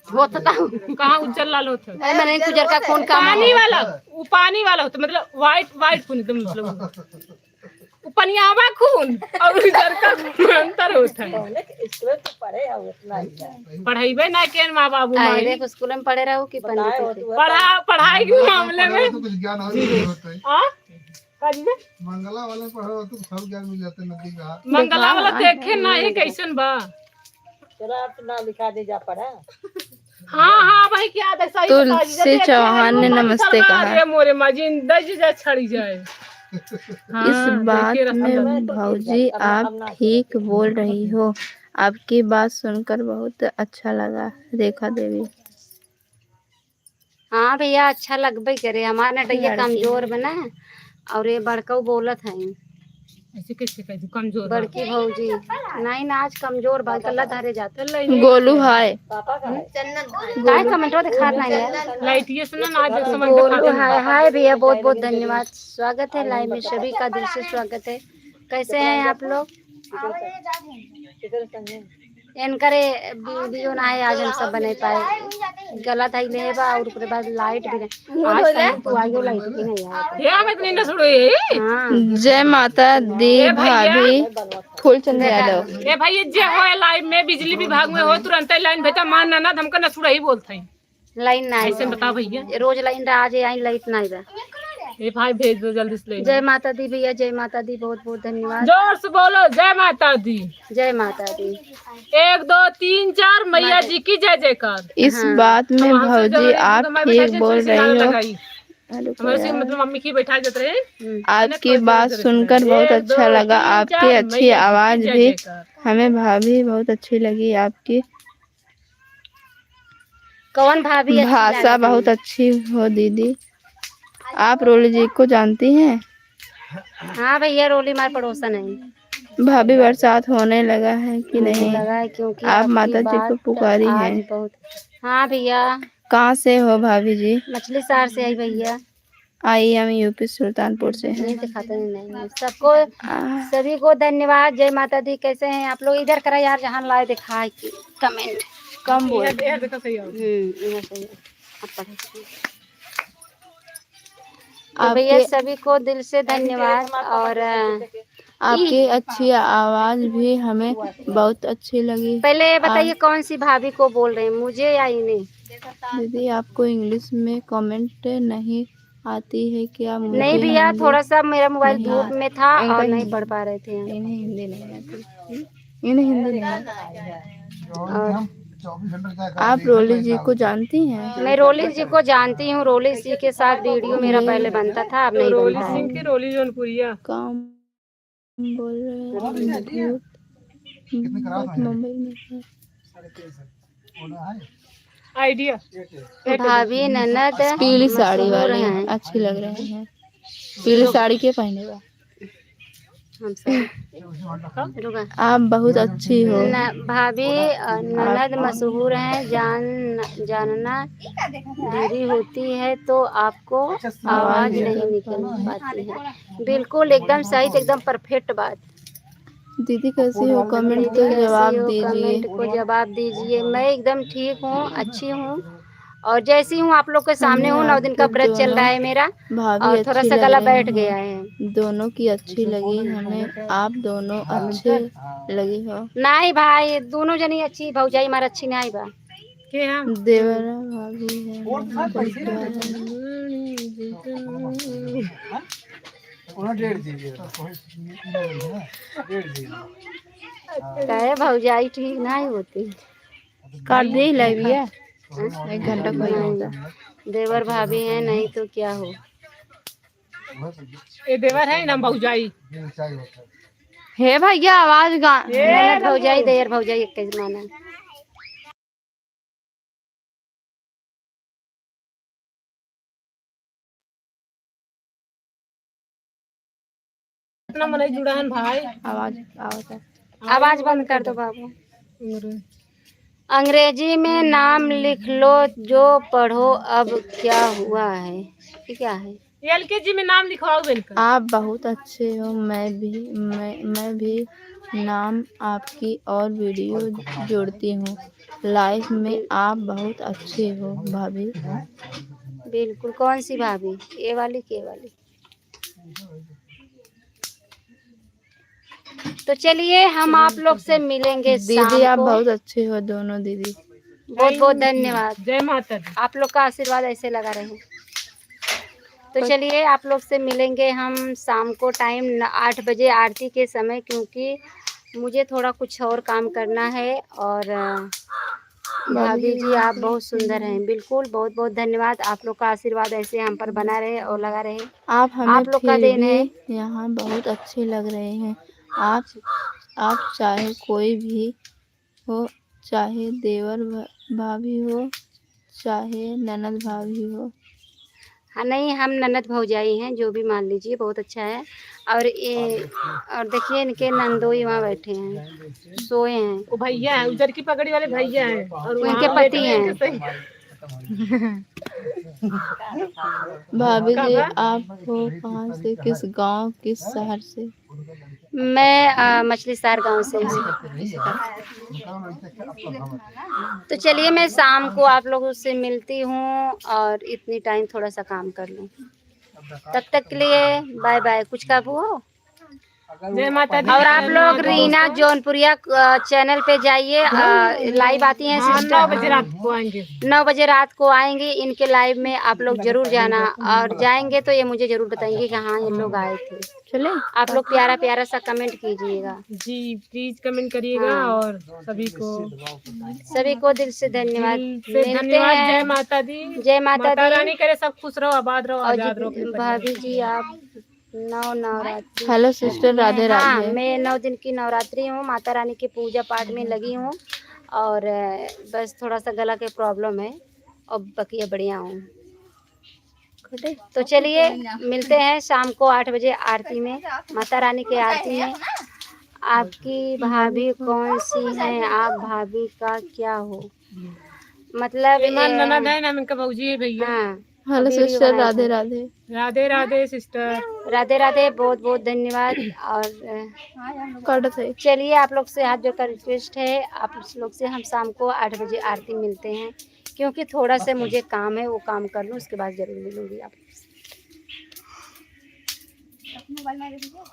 होत ता। कहाँ उज्जर लाल होत है? अरे, मैंने उज्जर उज्जर का खून का पानी वाला, वो पानी वाला होता, मतलब white, white खून एकदम, मतलब वो पनियावा खून और उज्जर का खून में अंतर होता है। पहले के स्कूल में तो पढ़े हैं, उतना ही है। पढ़ाई बे ना के माँ बाबू अरे, माई। देख, स्कूल में पढ़े रहो कि पंडित बताए हो जी? तो पढ़ा, पढ़ाई के मामले में। तो कुछ ज्ञान और नहीं होता है। हाँ? का जी? मंगला वाले पढ़ो तो सब ज्ञान मिल जाते नदी का। मंगला वाला देखे नहीं कैसन बा। चलो, आप तो नाम लिखा दे, जा पढ़ा। हाँ, हाँ, भाई, क्या दे, सही बता दीजिए, तुलसी देखे चौहान ने नहीं, नमस्ते कहा। अरे मोरे माँ, जिंदा जी जा छड़ी जाए। हाँ, इस बात देखिए, रसम में बता। भौजी, आप ठीक बोल रही हो। आपकी बात सुनकर बहुत अच्छा लगा, रेखा देवी। हाँ भैया, अच्छा लगबे करे। हमार नटैया लड़की। कमजोर बना और ये बड़कऊ बोलत है। ऐसे कैसे कह दूँ, कमजोर बा? बड़की भौजी। नहीं ना, आज कमजोर बा, गला धरे जात। गोलू हाय। काहे कमेंटवा दिखात नहीं है? लाइटिए से ना, ना आज समझ में गोलू हाय, हाय भैया, बहुत बहुत धन्यवाद। स्वागत है लाइव में, सभी का दिल से स्वागत है। कैसे हैं आप लोग? इनकरे वीडियो ना है, आज हम सब बने पाए। गला धइले बा और ओकरे बाद लाइट भी नहीं। आज तक तू आइयो लाइट भी नहीं आया। ये हम इतनी न सुड़े। हाँ। जय माता दी ए भैया। भाभी फूलचंद यादव। ए भाई, जे हो लाइव में बिजली विभाग में हो, तुरंत लाइन भेजा, मान ना, ना, हमका न सुड़ही बोलत है। लाइन ना आई ऐसे बा। बताओ भैया। रोज लाइन रहा, आज आई लाइट ना आई बा। ए भाई, भेज दो जल्दी से लाइन। जय माता दी भैया, जय माता दी, बहुत बहुत धन्यवाद। जोर से बोलो, जय माता दी। जय माता दी। एक, दो, तीन, चार, मैया जी की जय जयकार। इस हाँ। बात में हम हमसे भौजी जरूरी आप तो मैं ठीक बैठा बोल जी, रही हो। लगाई। हेलो हमारे से भैया। मतलब मम्मी की बैठा जाते रहे। हम्म। आपकी बात सुनकर बहुत अच्छा लगा, आपकी अच्छी आवाज भी। हमें भाभी बहुत अच्छी लगी आपकी। कौन भाभी अच्छी भाषा लागत है? बहुत अच्छी हो दीदी। आप रोली जी को जानती हैं? हाँ भैया, रोली हमारे पड़ोसन है। भाभी, बरसात होने लगा है कि नहीं? लगा है, क्योंकि आप आपकी माता जी को बात पुकारी आज हैं। बहुत, हाँ भैया। कहाँ से हो भाभी जी? मछली शहर से आई भैया। आई, हम यूपी सुल्तानपुर से हैं। नहीं दिखाते हैं, नहीं, नहीं। सबको, आ। सभी को धन्यवाद। जय माता दी। कैसे हैं आप लोग? इधर करा यार, जहाँ लाए दिखाए के कमेंट। कम बोल। इधर, इधर देखो, सही हो। हम्म, इधर सही है। अब पढ़ो। तो भैया, आपके सभी को दिल से धन्यवाद और, अ, आपकी अच्छी आवाज भी हमें बहुत अच्छी लगी। पहले ये बताइए, आप कौन सी भाभी को बोल रहे हैं, मुझे या इन्हें? दीदी, आपको इंग्लिश में कमेंट नहीं आती है क्या? मुझे नहीं भैया, हिंदी थोड़ा सा मेरा मोबाइल नहीं धूप में था और नहीं पढ़ पा रहे थे। इन्हें हिंदी नहीं आती। इन्हें हिंदी नहीं आती। और आप रोलिस जी को जानती हैं? मैं रोलिस जी को जानती हूँ। रोलिस जी के साथ वीडियो मेरा पहले बनता था, अब नहीं बनता है। रोलिस सिंह की रोलिस जौनपुरिया। काम बोल रहे हैं, बहुत मुंबई में है। आइडिया। भाभी ननद पीली साड़ी वाली हैं। अच्छी लग रही हैं। पीली साड़ी के पहने बा? हम सब। रुका। आप बहुत अच्छी हो। न-, भाभी, अ, ननद मशहूर हैं, जान-, जानना दूरी होती है तो आपको आवाज नहीं निकल पाती है। बिल्कुल एकदम सही, एकदम परफेक्ट बात। दीदी कैसी हो? कमेंट को जवाब दीजिए। कमेंट को जवाब दीजिए। मैं एकदम ठीक हूँ, अच्छी हूँ, और जैसी हूँ आप लोग के सामने हूँ। नौ दिन का व्रत चल रहा है मेरा, और थोड़ा सा गला बैठ गया है। दोनों की अच्छी लगी हमें, आप दोनों अच्छे लगी हो। नहीं भाई, दोनों जनी अच्छी, भौजाई हमार अच्छी नहीं बा। के हम? देवरा भाभी है। कहे भौजाई ठीक नहीं होती। कर दे लाइव ये। एक घंटा कोई नहीं। देवर भाभी हैं, नहीं तो क्या हो। ये देवर है ना भौजाई। हे भैया, आवाज गा-, ननद भौजाई, देवर भौजाई एक के माना। इतना मनई जुड़ा है भाई। आवाज आवत है। आवाज बंद कर दो बाबू। अंग्रेजी में नाम लिख लो, जो पढ़ो अब क्या हुआ है, ये क्या है? एलकेजी में नाम लिखवाओ इनका। आप बहुत अच्छे हो, मैं भी, मैं, मैं भी नाम आपकी और वीडियो जोड़ती हूँ। लाइफ में आप बहुत अच्छे हो भाभी। बिल्कुल। कौन सी भाभी? ये वाली के वाली? तो चलिए, हम आप लोग से मिलेंगे शाम को। दीदी, आप बहुत अच्छे हो दोनों दीदी। बहुत बहुत धन्यवाद। जय माता दी। आप लोग का आशीर्वाद ऐसे लगा रहे। तो चलिए, आप लोग से मिलेंगे हम शाम को टाइम न-, आठ बजे आरती के समय, क्योंकि मुझे थोड़ा कुछ और काम करना है। और, अ, भाभी जी, आप बहुत सुंदर हैं। बिल्कुल, बहुत बहुत धन्यवाद। आप लोग का आशीर्वाद ऐसे हम पर बना रहे और लगा रहे। आप हमें आप लोग का देन है। यहाँ बहुत अच्छे लग रहे हैं। आप, आप चाहे कोई भी हो, चाहे देवर भ-, भाभी हो, चाहे ननद भाभी हो। हाँ, नहीं, हम ननद भौजाई हैं, जो भी मान लीजिए, बहुत अच्छा है। और ये, और देखिए, इनके नंदोई वहाँ बैठे हैं, सोए हैं। वो भैया हैं, उधर की पगड़ी वाले भैया हैं, और उनके पति हैं। भाभी जी, आप हो कहाँ से, किस गांव, किस शहर से? मैं, अ, मछली शहर गांव से हूँ। तो चलिए, मैं शाम को आप लोगों से मिलती हूँ और इतनी टाइम थोड़ा सा काम कर लूँ। तब तक के लिए बाय बाय। कुछ कहबू हो? जय माता दी। और आप लोग रीना जौनपुरिया, अ, चैनल पे जाइए, अ, लाइव आती हैं हाँ, सिस्टर। नौ बजे रात को आएंगे। नौ बजे रात को आएंगे इनके लाइव में, आप लोग जरूर जाना। और जाएंगे तो ये मुझे जरूर बताएंगे कि हाँ, ये लोग आए थे। चले? आप लोग प्यारा प्यारा सा कमेंट कीजिएगा। जी, प्लीज कमेंट करिएगा। हाँ। और सभी को, सभी को दिल से धन्यवाद। दिल से मिलते धन्यवाद। हैं। जय माता दी। जय माता माता दी। रानी करे सब खुश रहो, आबाद रहो, और आजाद रहो अपने परिवार भाभी जी, आप नौ नवरात्रि। हेलो सिस्टर, राधे हाँ, राधे। मैं नौ दिन की नवरात्रि हूँ, माता रानी के पूजा पाठ में लगी हूँ और, अ, बस थोड़ा सा गला के प्रॉब्लम है और बाकी बढ़िया हूँ। तो चलिए, मिलते हैं शाम को आठ बजे आरती में, माता रानी के आरती में। आपकी भाभी कौन सी हैं? आप भाभी का क्या हो? मतलब, ईमान ए, ननद है ना, इनका भौजी है भैया। हाँ, हेलो वीडियो सिस्टर, बनाए राधे थे। राधे। राधे राधे सिस्टर। राधे राधे, बहुत बहुत धन्यवाद। और, अ, काटत है। चलिए, आप लोग से हाथ जोड़कर रिक्वेस्ट है, आप लोग से हम शाम को आठ बजे आरती मिलते हैं, क्योंकि थोड़ा सा मुझे काम है, वो काम कर लूँ, उसके बाद जरूर मिलूंगी आप लोग से।